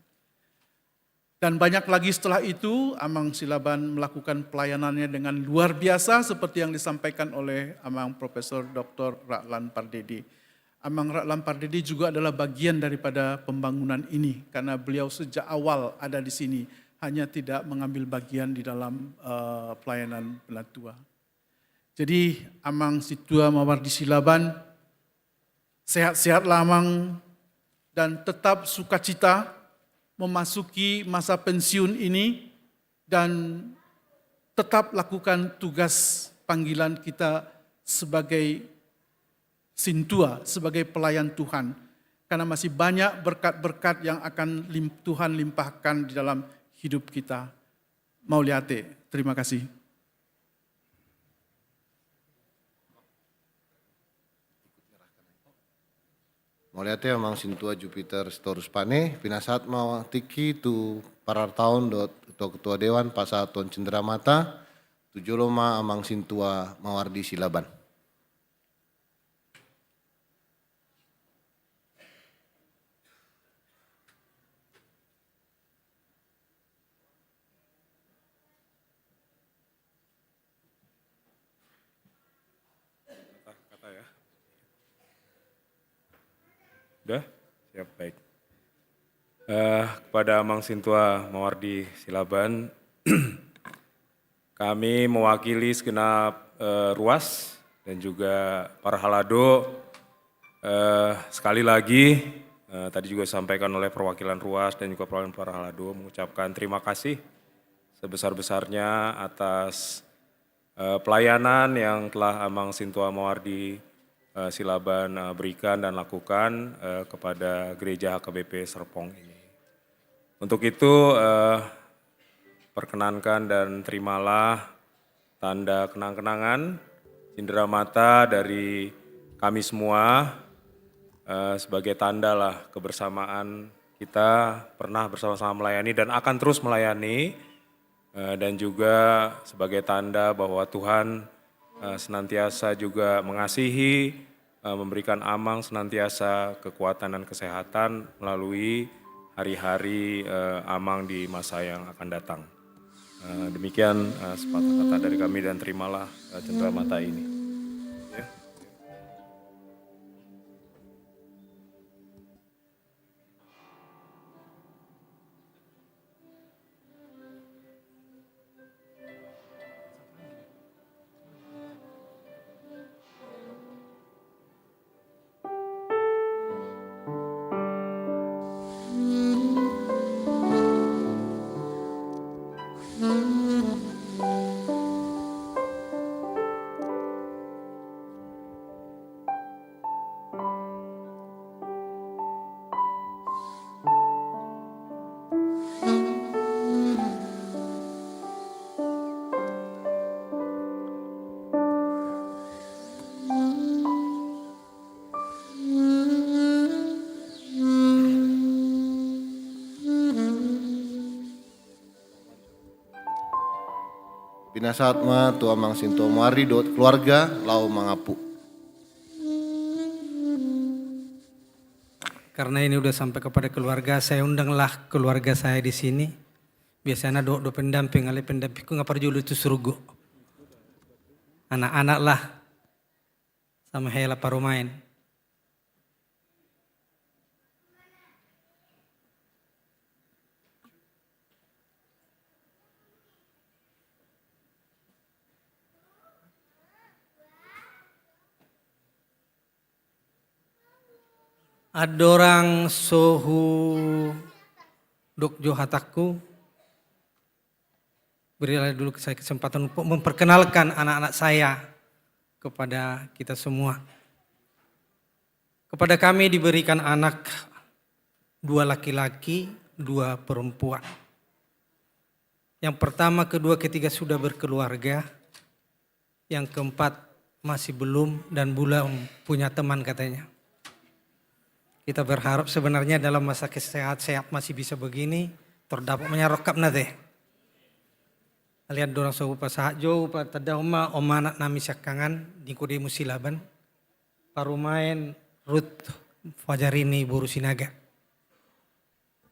Dan banyak lagi setelah itu, Amang Silaban melakukan pelayanannya dengan luar biasa seperti yang disampaikan oleh Amang Profesor Doktor Rahlan Pardede. Amang Rahlan Pardede juga adalah bagian daripada pembangunan ini, karena beliau sejak awal ada di sini, hanya tidak mengambil bagian di dalam, eh, pelayanan penatua. Jadi, Amang Sintua Mawardi Silaban, sehat-sehatlah Amang, dan tetap sukacita memasuki masa pensiun ini, dan tetap lakukan tugas panggilan kita sebagai sintua, sebagai pelayan Tuhan. Karena masih banyak berkat-berkat yang akan lim-, Tuhan limpahkan di dalam hidup kita. Mauliate. Terima kasih. Mauliate Amang Sintua Jupiter Sitorus Pane, pinasahat ma tingki tu parartaon dohot ketua-ketua dewan pasahathon cindramata, tu jolo ma Amang Sintua Mawardi Silaban. Kata, kata ya. Udah? Siap, baik. Eh, kepada Amang Sintua Mawardi Silaban, kami mewakili segenap, eh, ruas dan juga parhalado, eh, sekali lagi, eh, tadi juga disampaikan oleh perwakilan ruas dan juga perwakilan parhalado, mengucapkan terima kasih sebesar-besarnya atas, eh, pelayanan yang telah Amang Sintua Mawardi, eh, Silaban, eh, berikan dan lakukan, eh, kepada Gereja H K B P Serpong ini. Untuk itu, eh, perkenankan dan terimalah tanda kenang-kenangan, cindera mata dari kami semua, eh, sebagai tanda lah kebersamaan kita pernah bersama-sama melayani dan akan terus melayani, eh, dan juga sebagai tanda bahwa Tuhan, eh, senantiasa juga mengasihi, eh, memberikan Amang senantiasa kekuatan dan kesehatan melalui hari-hari, eh, Amang di masa yang akan datang. Eh, demikian, eh, sepatah kata dari kami dan terimalah, eh, cindera mata ini. Ya. Pinasahat ma tu Amang Sintua Mawardi dohot keluarga laho mangampu. Karena ini udah sampai kepada keluarga, saya undanglah keluarga saya di sini. Biasana dohot do pendamping, alai pendampingku nga parjolo tu surgo. Anak-anak lah, sama hela parumaen. Andorang so hudok jo hatangku, berilah dulu saya kesempatan untuk memperkenalkan anak-anak saya kepada kita semua. Kepada kami diberikan anak dua laki-laki, dua perempuan. Yang pertama, kedua, ketiga sudah berkeluarga. Yang keempat masih belum dan belum punya teman katanya. Kita berharap sebenarnya dalam masa sehat-sehat masih bisa begini, tor dapot ma nian rongkapna te. Alai andorang so hupasahat jo, hupatandahon ma, on ma anak nami siangkangan, Nikodemus Silaban, parumaen Ruth Fajarini boru Sinaga.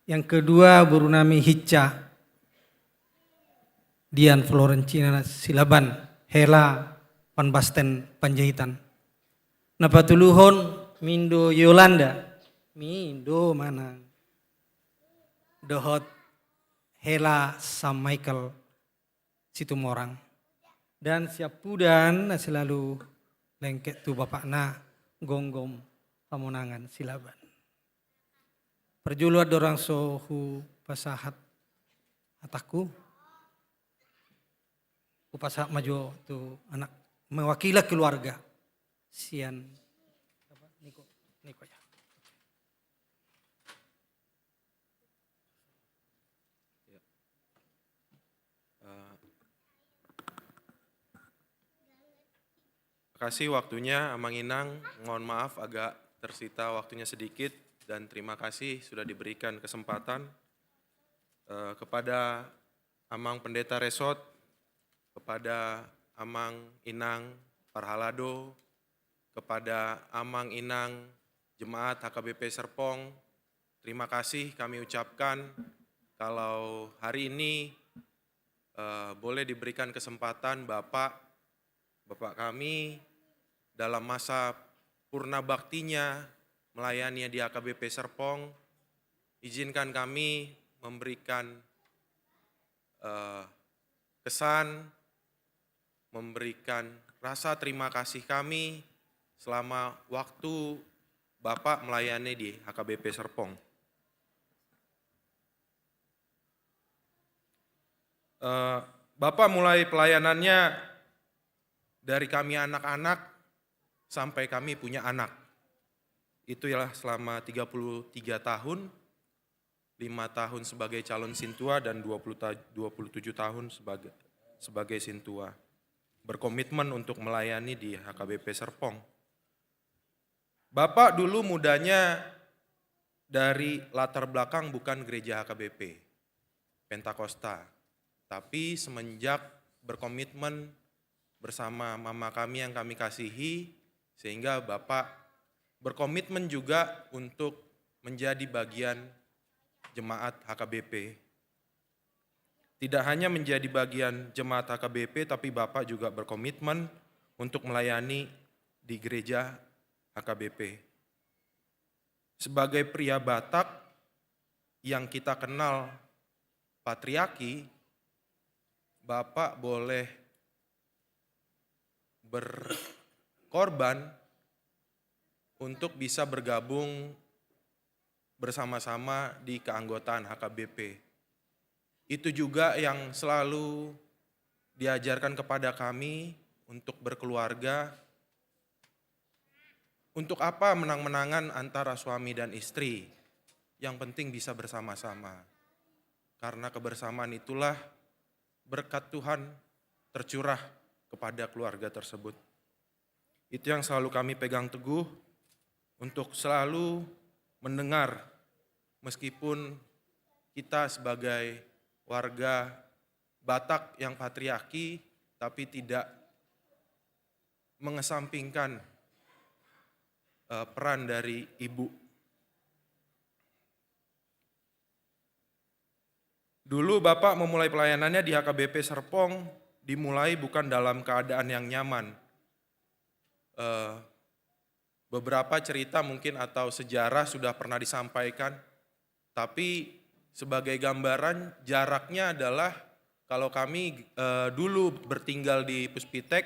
Yang kedua, boru nami Hinca, Dian Florencina Silaban, hela Van Basten Panjaitan. Na patoluhon, Mindo Yolanda, Mindo manang, dohot hela San Michael Situmorang. Dan siampudan na selalu lengket tu bapakna, Gomgom Hamonangan Silaban. Parjolo andorang so hupasahat hatangku, hupasahat ma jo tu anak, mewakili keluarga sian, apa, Niko, Niko ya. Ya. Eh, terima kasih waktunya, Amang Inang. Mohon maaf agak tersita waktunya sedikit, dan terima kasih sudah diberikan kesempatan, eh, kepada Amang Pendeta Resort, kepada Amang Inang Parhalado, kepada Amang Inang Jemaat H K B P Serpong, terima kasih kami ucapkan kalau hari ini, eh, boleh diberikan kesempatan Bapak, Bapak kami dalam masa purna baktinya melayani di H K B P Serpong, Izinkan kami memberikan eh, kesan, memberikan rasa terima kasih kami selama waktu Bapak melayani di H K B P Serpong. Eh, Bapak mulai pelayanannya dari kami anak-anak sampai kami punya anak. Itu ialah selama tiga puluh tiga tahun, lima tahun sebagai calon sintua dan dua puluh ta-, dua puluh tujuh tahun sebagai, sebagai sintua. Berkomitmen untuk melayani di H K B P Serpong. Bapak dulu mudanya dari latar belakang bukan gereja H K B P, Pentakosta. Tapi semenjak berkomitmen bersama mama kami yang kami kasihi, sehingga Bapak berkomitmen juga untuk menjadi bagian jemaat H K B P. Tidak hanya menjadi bagian jemaat H K B P, tapi Bapak juga berkomitmen untuk melayani di gereja H K B P. Sebagai pria Batak yang kita kenal patriarki, Bapak boleh berkorban untuk bisa bergabung bersama-sama di keanggotaan H K B P. Itu juga yang selalu diajarkan kepada kami untuk berkeluarga, untuk apa menang-menangan antara suami dan istri, yang penting bisa bersama-sama. Karena kebersamaan itulah berkat Tuhan tercurah kepada keluarga tersebut. Itu yang selalu kami pegang teguh untuk selalu mendengar, meskipun kita sebagai warga Batak yang patriarki, tapi tidak mengesampingkan eh, peran dari ibu. Dulu Bapak memulai pelayanannya di H K B P Serpong, dimulai bukan dalam keadaan yang nyaman. Eh, beberapa cerita mungkin atau sejarah sudah pernah disampaikan, tapi sebagai gambaran, jaraknya adalah kalau kami eh, dulu bertinggal di Puspitek,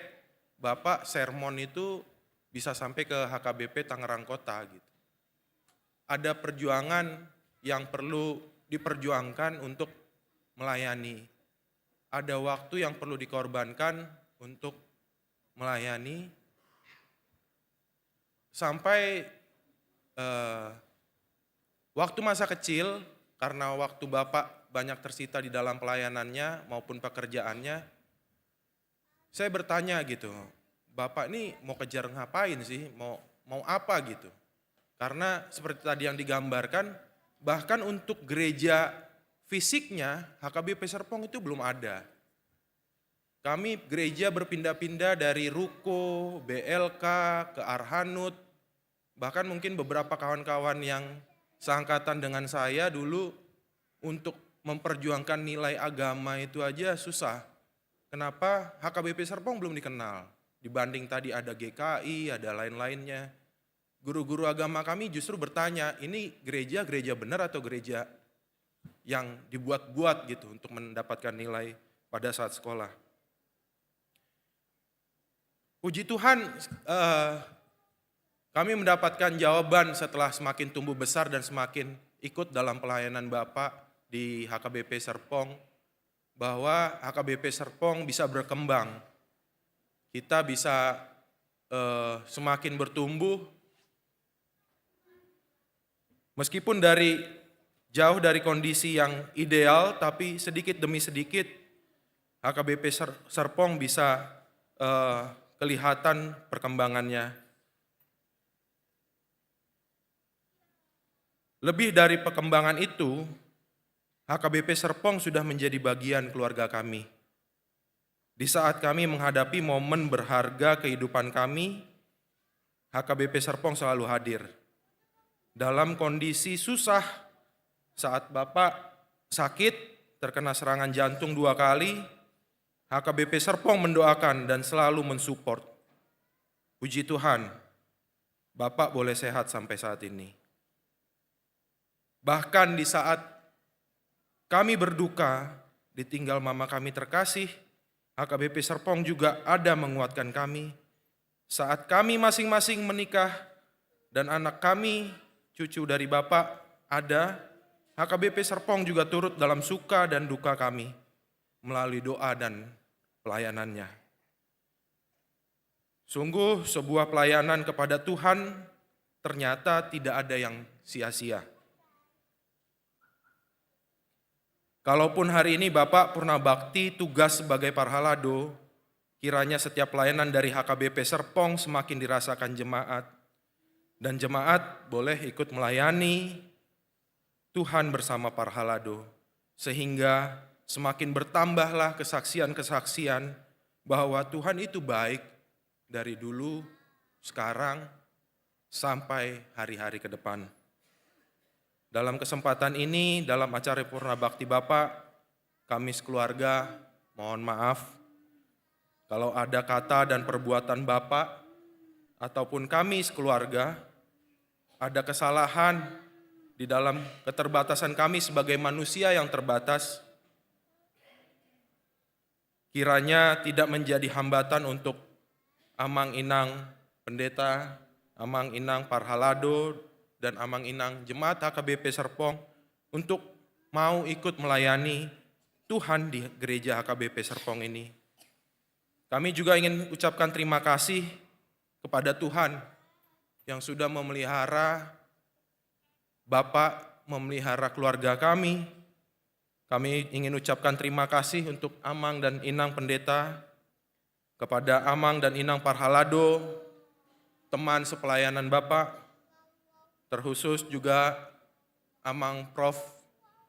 Bapak sermon itu bisa sampai ke H K B P Tangerang Kota gitu. Ada perjuangan yang perlu diperjuangkan untuk melayani. Ada waktu yang perlu dikorbankan untuk melayani. Sampai eh, waktu masa kecil, karena waktu Bapak banyak tersita di dalam pelayanannya maupun pekerjaannya, saya bertanya gitu, "Bapak ini mau kejar ngapain sih? Mau mau apa gitu?" Karena seperti tadi yang digambarkan, bahkan untuk gereja fisiknya H K B P Serpong itu belum ada. Kami gereja berpindah-pindah dari Ruko, B L K, ke Arhanud, bahkan mungkin beberapa kawan-kawan yang seangkatan dengan saya dulu untuk memperjuangkan nilai agama itu aja susah. Kenapa? H K B P Serpong belum dikenal. Dibanding tadi ada G K I, ada lain-lainnya. Guru-guru agama kami justru bertanya, "Ini gereja, gereja benar atau gereja yang dibuat-buat gitu untuk mendapatkan nilai pada saat sekolah?" Puji Tuhan, eh, kami mendapatkan jawaban setelah semakin tumbuh besar dan semakin ikut dalam pelayanan Bapak di H K B P Serpong, bahwa H K B P Serpong bisa berkembang. Kita bisa eh, semakin bertumbuh, meskipun dari jauh dari kondisi yang ideal, tapi sedikit demi sedikit H K B P Ser-, Serpong bisa eh, kelihatan perkembangannya. Lebih dari perkembangan itu, H K B P Serpong sudah menjadi bagian keluarga kami. Di saat kami menghadapi momen berharga kehidupan kami, H K B P Serpong selalu hadir. Dalam kondisi susah, saat Bapak sakit, terkena serangan jantung dua kali, H K B P Serpong mendoakan dan selalu mensupport. Puji Tuhan, Bapak boleh sehat sampai saat ini. Bahkan di saat kami berduka, ditinggal mama kami terkasih, H K B P Serpong juga ada menguatkan kami. Saat kami masing-masing menikah dan anak kami, cucu dari Bapak, ada, H K B P Serpong juga turut dalam suka dan duka kami melalui doa dan pelayanannya. Sungguh sebuah pelayanan kepada Tuhan ternyata tidak ada yang sia-sia. Kalaupun hari ini Bapak Purna Bakti tugas sebagai parhalado, kiranya setiap pelayanan dari H K B P Serpong semakin dirasakan jemaat, dan jemaat boleh ikut melayani Tuhan bersama parhalado, sehingga semakin bertambahlah kesaksian-kesaksian bahwa Tuhan itu baik dari dulu, sekarang, sampai hari-hari ke depan. Dalam kesempatan ini, dalam acara Purna Bakti Bapak, kami sekeluarga mohon maaf kalau ada kata dan perbuatan Bapak ataupun kami sekeluarga ada kesalahan di dalam keterbatasan kami sebagai manusia yang terbatas. Kiranya tidak menjadi hambatan untuk amang inang pendeta, amang inang parhalado, dan amang inang jemaat H K B P Serpong untuk mau ikut melayani Tuhan di gereja H K B P Serpong ini. Kami juga ingin ucapkan terima kasih kepada Tuhan yang sudah memelihara Bapak, memelihara keluarga kami. Kami ingin ucapkan terima kasih untuk amang dan inang pendeta, kepada amang dan inang parhalado, teman sepelayanan Bapak, terkhusus juga amang Prof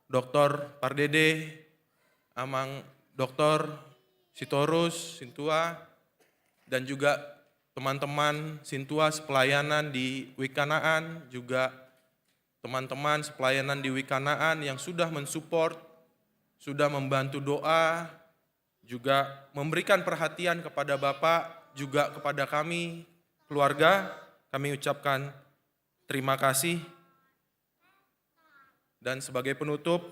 Doktor Pardede, amang Doktor Sitorus Sintua, dan juga teman-teman Sintua sepelayanan di Wikanaan, juga teman-teman sepelayanan di Wikanaan yang sudah mensupport, sudah membantu doa, juga memberikan perhatian kepada Bapak, juga kepada kami keluarga. Kami ucapkan terima kasih. Dan sebagai penutup,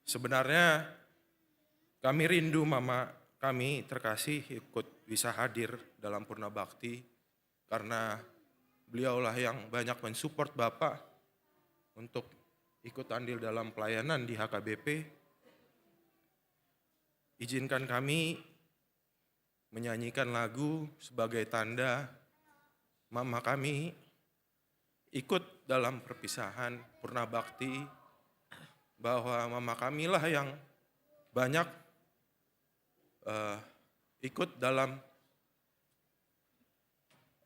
sebenarnya kami rindu mama kami terkasih ikut bisa hadir dalam Purna Bakti, karena beliaulah yang banyak mensupport Bapak untuk ikut andil dalam pelayanan di H K B P. Izinkan kami menyanyikan lagu sebagai tanda mama kami ikut dalam perpisahan Purna Bakti, bahwa mama kamilah yang banyak eh, ikut dalam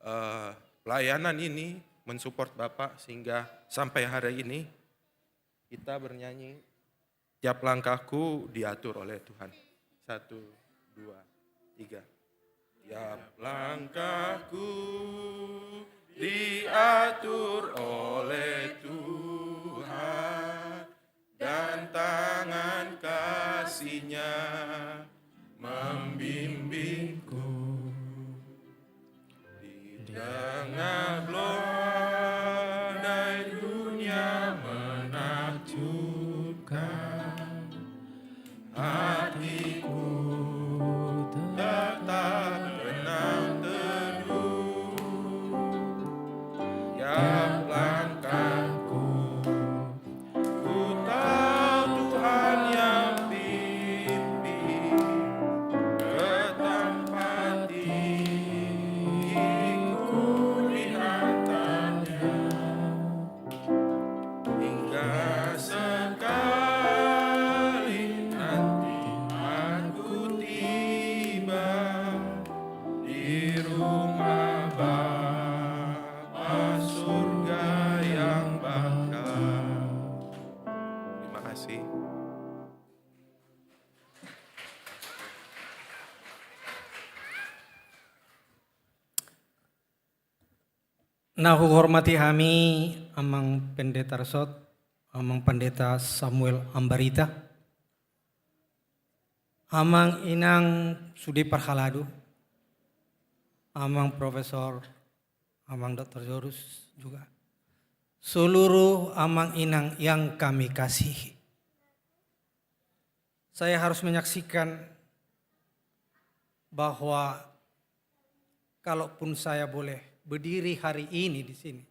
eh, pelayanan ini, mensupport Bapak, sehingga sampai hari ini kita bernyanyi, "Tiap langkahku diatur oleh Tuhan." Satu, dua, tiga. Tiap langkahku diatur oleh Tuhan, dan tangan kasih-Nya membimbingku. Di tengah badai dunia menakjubkan, hatiku tetap tenang teduh. Tiap langkahku, ku tahu Tuhan yang pimpin, ke tempat tinggi ku diantarnya. Hingga sekali nanti aku tiba di rumah Bapa surga yang bakal. Terima kasih. Na huhormati hami Amang Pendeta Resort, Amang Pendeta Samuel Ambarita, Amang Inang sude parhalado, Amang Profesor, Amang Doktor Jorus juga. Seluruh amang inang yang kami kasihi, saya harus menyaksikan bahwa kalaupun saya boleh berdiri hari ini di sini,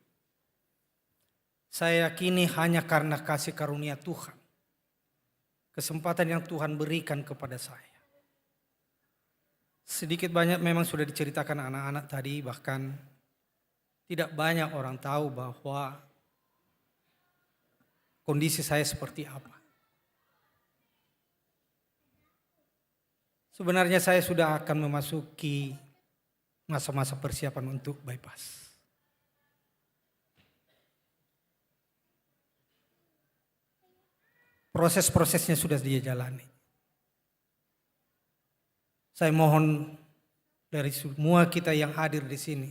saya yakini hanya karena kasih karunia Tuhan, kesempatan yang Tuhan berikan kepada saya. Sedikit banyak memang sudah diceritakan anak-anak tadi, bahkan tidak banyak orang tahu bahwa kondisi saya seperti apa. Sebenarnya saya sudah akan memasuki masa-masa persiapan untuk bypass. Proses-prosesnya sudah dia jalani. Saya mohon dari semua kita yang hadir di sini,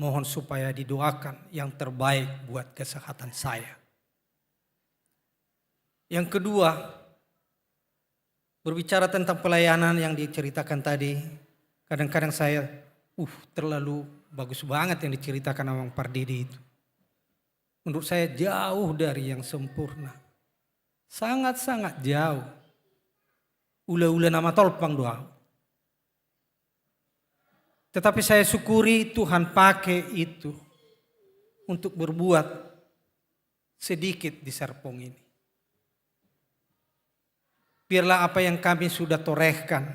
mohon supaya didoakan yang terbaik buat kesehatan saya. Yang kedua, berbicara tentang pelayanan yang diceritakan tadi, kadang-kadang saya, uh, terlalu bagus banget yang diceritakan Amang Pardede itu. Menurut saya jauh dari yang sempurna. Sangat-sangat jauh. Ula-ula na matolpang do ahu. Tetapi saya syukuri Tuhan pakai itu untuk berbuat sedikit di Serpong ini. Biarlah apa yang kami sudah torehkan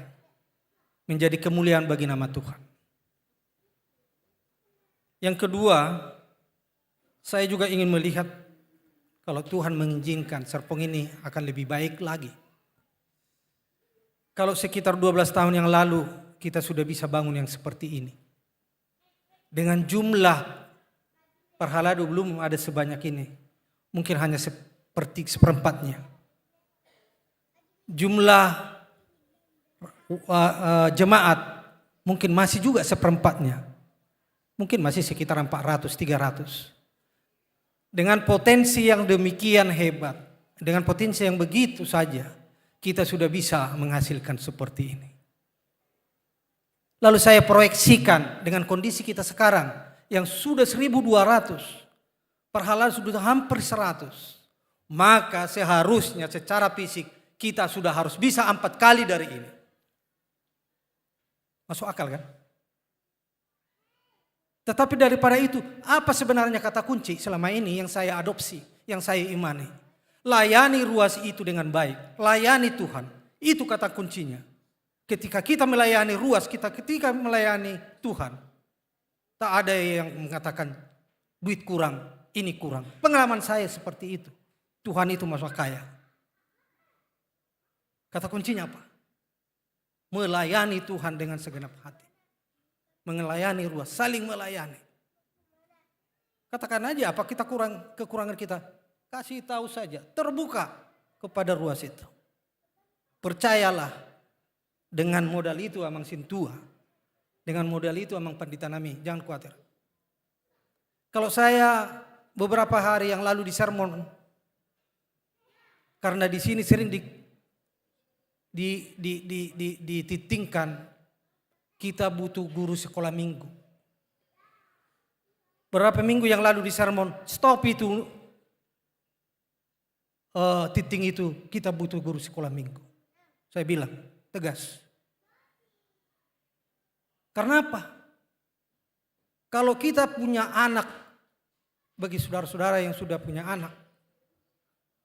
menjadi kemuliaan bagi nama Tuhan. Yang kedua, saya juga ingin melihat kalau Tuhan mengizinkan, Serpong ini akan lebih baik lagi. Kalau sekitar dua belas tahun yang lalu kita sudah bisa bangun yang seperti ini. Dengan jumlah parhalado belum ada sebanyak ini. Mungkin hanya seperti seperempatnya. Jumlah, uh, uh, jemaat mungkin masih juga seperempatnya. Mungkin masih sekitar empat ratus, tiga ratus. Dengan potensi yang demikian hebat, dengan potensi yang begitu saja, kita sudah bisa menghasilkan seperti ini. Lalu saya proyeksikan dengan kondisi kita sekarang yang sudah seribu dua ratus, parhalado sudah hampir seratus, maka seharusnya secara fisik kita sudah harus bisa empat kali dari ini. Masuk akal, kan? Tetapi daripada itu, apa sebenarnya kata kunci selama ini yang saya adopsi, yang saya imani? Layani ruas itu dengan baik, layani Tuhan. Itu kata kuncinya. Ketika kita melayani ruas, kita ketika melayani Tuhan, tak ada yang mengatakan, "Duit kurang, ini kurang." Pengalaman saya seperti itu. Tuhan itu maha kaya. Kata kuncinya apa? Melayani Tuhan dengan segenap hati. Melayani ruas, saling melayani. Katakan aja apa kita kurang, kekurangan kita. Kasih tahu saja, terbuka kepada ruas itu. Percayalah, dengan modal itu Amang Sintua, dengan modal itu Amang Pandita nami, jangan khawatir. Kalau saya beberapa hari yang lalu di sermon, karena di sini sering di, di, di, di, di, dititingkan, kita butuh guru sekolah minggu. Berapa minggu yang lalu di sermon, stop itu, eh, titing itu, kita butuh guru sekolah minggu. Saya bilang tegas. Karena apa? Kalau kita punya anak, bagi saudara-saudara yang sudah punya anak,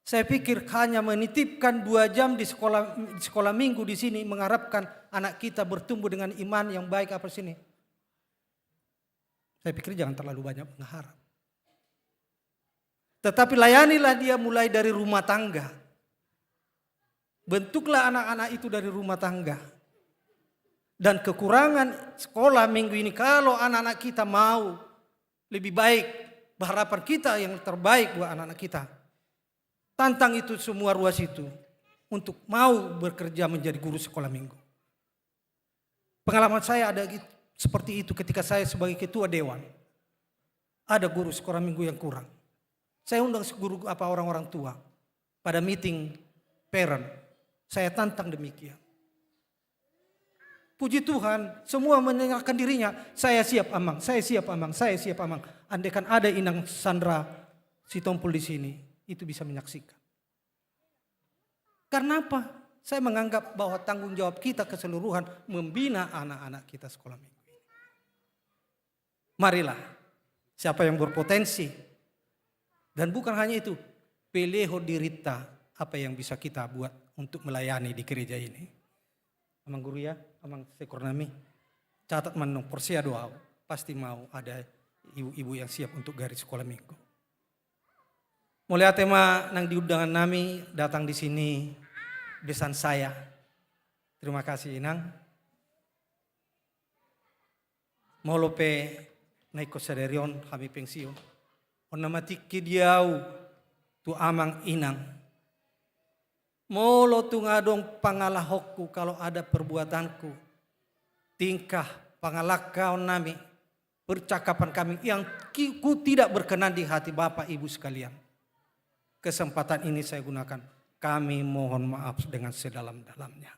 saya pikir hanya menitipkan dua jam di sekolah, di sekolah minggu di sini, mengharapkan anak kita bertumbuh dengan iman yang baik apa sini. Saya pikir jangan terlalu banyak mengharap. Tetapi layanilah dia mulai dari rumah tangga. Bentuklah anak-anak itu dari rumah tangga. Dan kekurangan sekolah minggu ini, kalau anak-anak kita mau lebih baik, harapan kita yang terbaik buat anak-anak kita. Tantang itu semua ruas itu untuk mau bekerja menjadi guru sekolah minggu. Pengalaman saya ada git-, seperti itu ketika saya sebagai ketua dewan. Ada guru sekolah minggu yang kurang. Saya undang guru apa orang-orang tua pada meeting parent. Saya tantang demikian. Puji Tuhan, semua menyerahkan dirinya. "Saya siap, Amang. Saya siap, Amang. Saya siap, Amang." Andaikan ada Inang Sandra Sitompul di sini, itu bisa menyaksikan. Karena apa? Saya menganggap bahwa tanggung jawab kita keseluruhan membina anak-anak kita sekolah minggu ini. Marilah, siapa yang berpotensi, dan bukan hanya itu, pelehon dirinta, apa yang bisa kita buat untuk melayani di gereja ini. Amang Guru ya, Amang Sekor nami, catat ma annon, porsea do au, pasti mau ada ibu-ibu yang siap untuk gari sekolah minggu. Mauliate ma nang di undangan nami datang di sini besan saya. Terima kasih, Inang. Molo pe na ingkon sadari on hami pensiun, on na matingki di au tu Amang Inang. Molo tung adong pangalahonku, kalau ada perbuatanku, tingkah, pangalangkaon nami, percakapan kami yang ki-, ku tidak berkenan di hati Bapak Ibu sekalian, kesempatan ini saya gunakan. Kami mohon maaf dengan sedalam-dalamnya.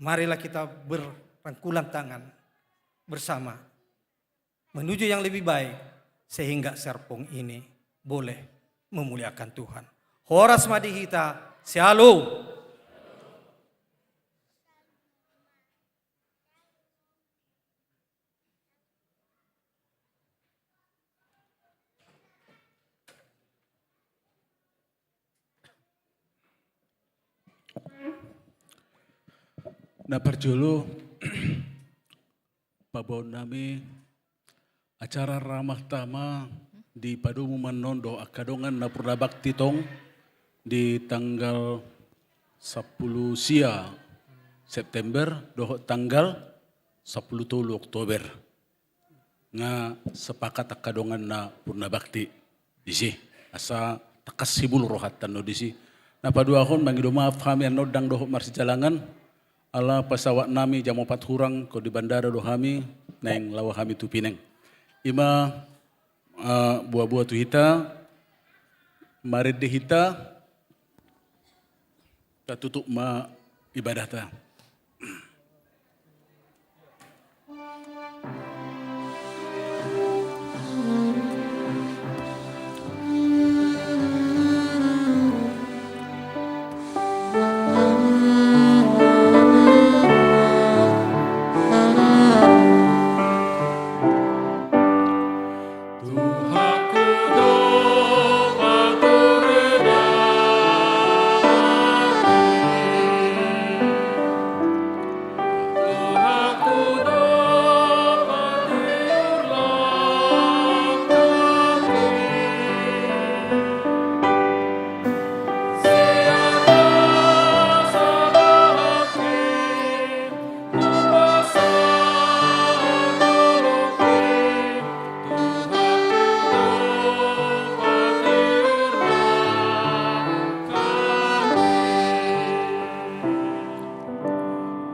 Marilah kita berrangkulan tangan bersama menuju yang lebih baik, sehingga serpong ini boleh memuliakan Tuhan. Horas ma di hita, Shalom. Na parjolo, paboaon nami acara Ramah Tamah dipadomu ma annon dohot angka dongan na purna bakti tong di tanggal sampulu sia September dohot tanggal sampulu tolu Oktober. Nga sepakat angka dongan na purna bakti disi, asa tangkas sibul rohanta annon disi. Na paduahon, mangido maaf hami annon ndang dohot marsijalangan, ala pesawat nami jam opat hurang, ingkon di bandara do hami, naeng laho hami tu Pineng. Ima, eh, boa-boa tu hita, marende hita, tatutup ma ibadahta.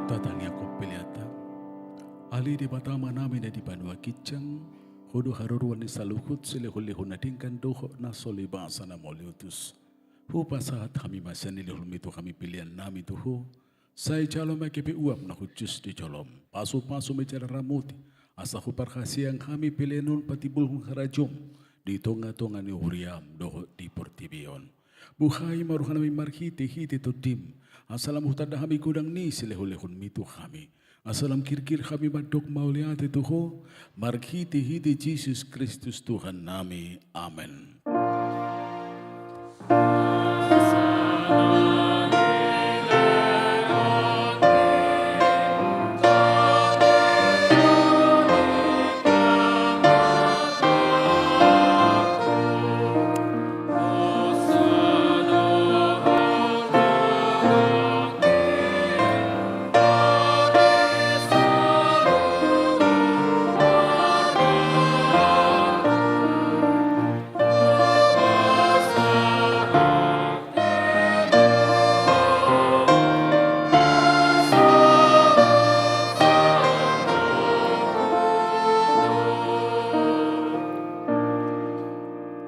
Tatangianghon peleanta. Ale Debata Amanami na di banua ginjang, Ho do haroroan ni saluhut silehon-lehon na denggan dohot na so leleng basa na mauliutus. Hupasahat hami ma sian nilehonmi tu hami peleannami tu Ho. Sai jalo ma gabe uap na hujus di jolom, pasu-pasu ma jala ramoti, asa huparhaseang hami pelean on patimbulhon harajaonmu di tonga-tonga ni huriam dohot di portibi on. Buhai ma rohanami marhite-hite Tondim, asa lam hutanda hami godang ni silehon-lehonmi tu hami. Asa lam girgir hami mandok mauliate tu Ho, marhite-hite Jesus Kristus Tuhannami. Amen.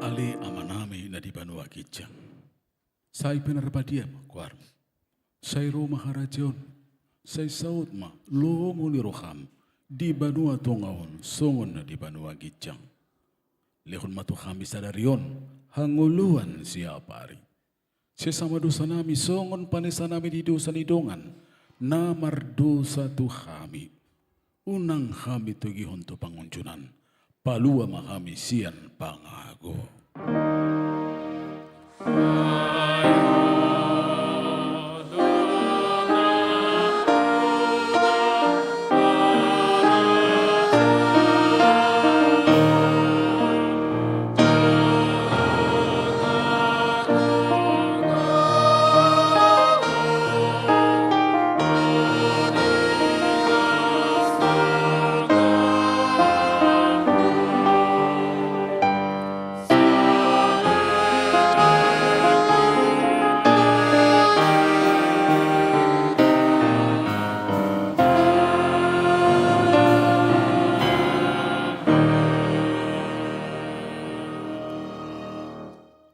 Ale Amanami na di banua ginjang, sai pinarbadia ma goarmu. Sai ro ma harajaonmu. Sai saut ma lomo ni roham di banua tonga on songon na di banua ginjang. Lehon ma tu hami sadari on hangoluan siapari. Sesa ma dosanami songon panesanami di dosa ni dongan na mardosa tu hami. Unang hami togihon tu pangunjunan, palua ma hami sian pangago.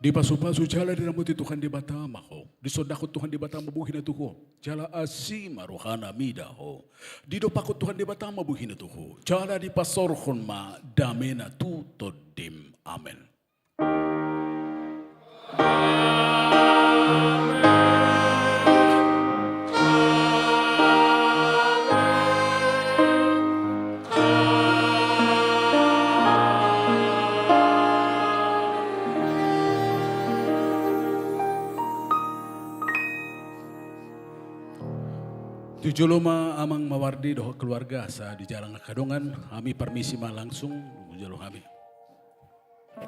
Dipasupasu jala diramoti Tuhan Debata ma ho. Disondangkon Tuhan Debata ma bohina tu ho, jala asi ma rohana mida ho. Didompakkon Tuhan Debata ma bohina tu ho, jala dipasaorhon ma damena tu tondim. Amen. Tu jolo ma Amang Mawardi dohot keluarga asa di jalan angka dongan, hami parmisi ma langsung, jolo hami.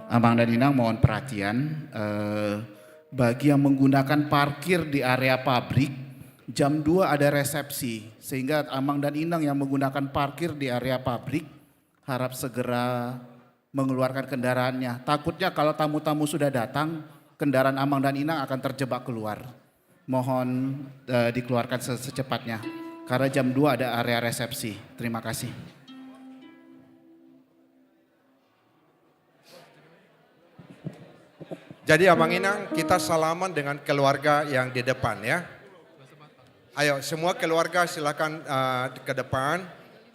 Amang dan Inang mohon perhatian, eh, bagi yang menggunakan parkir di area pabrik, jam dua ada resepsi, sehingga Amang dan Inang yang menggunakan parkir di area pabrik harap segera mengeluarkan kendaraannya. Takutnya kalau tamu-tamu sudah datang, kendaraan Amang dan Inang akan terjebak keluar. Mohon, eh, dikeluarkan se-, secepatnya. Karena jam dua ada area resepsi. Terima kasih. Jadi, Amang Inang, kita salaman dengan keluarga yang di depan, ya. Ayo, semua keluarga silakan, eh, ke depan.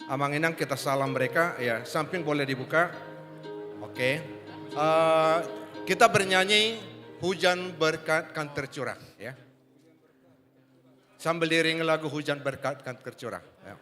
Amang Inang, kita salam mereka, ya. Samping boleh dibuka. Oke. Eh, kita bernyanyi Hujan Berkat Kan Tercurah, ya. Sambil diiringi lagu Hujan Berkat Kan Tercurah, ya.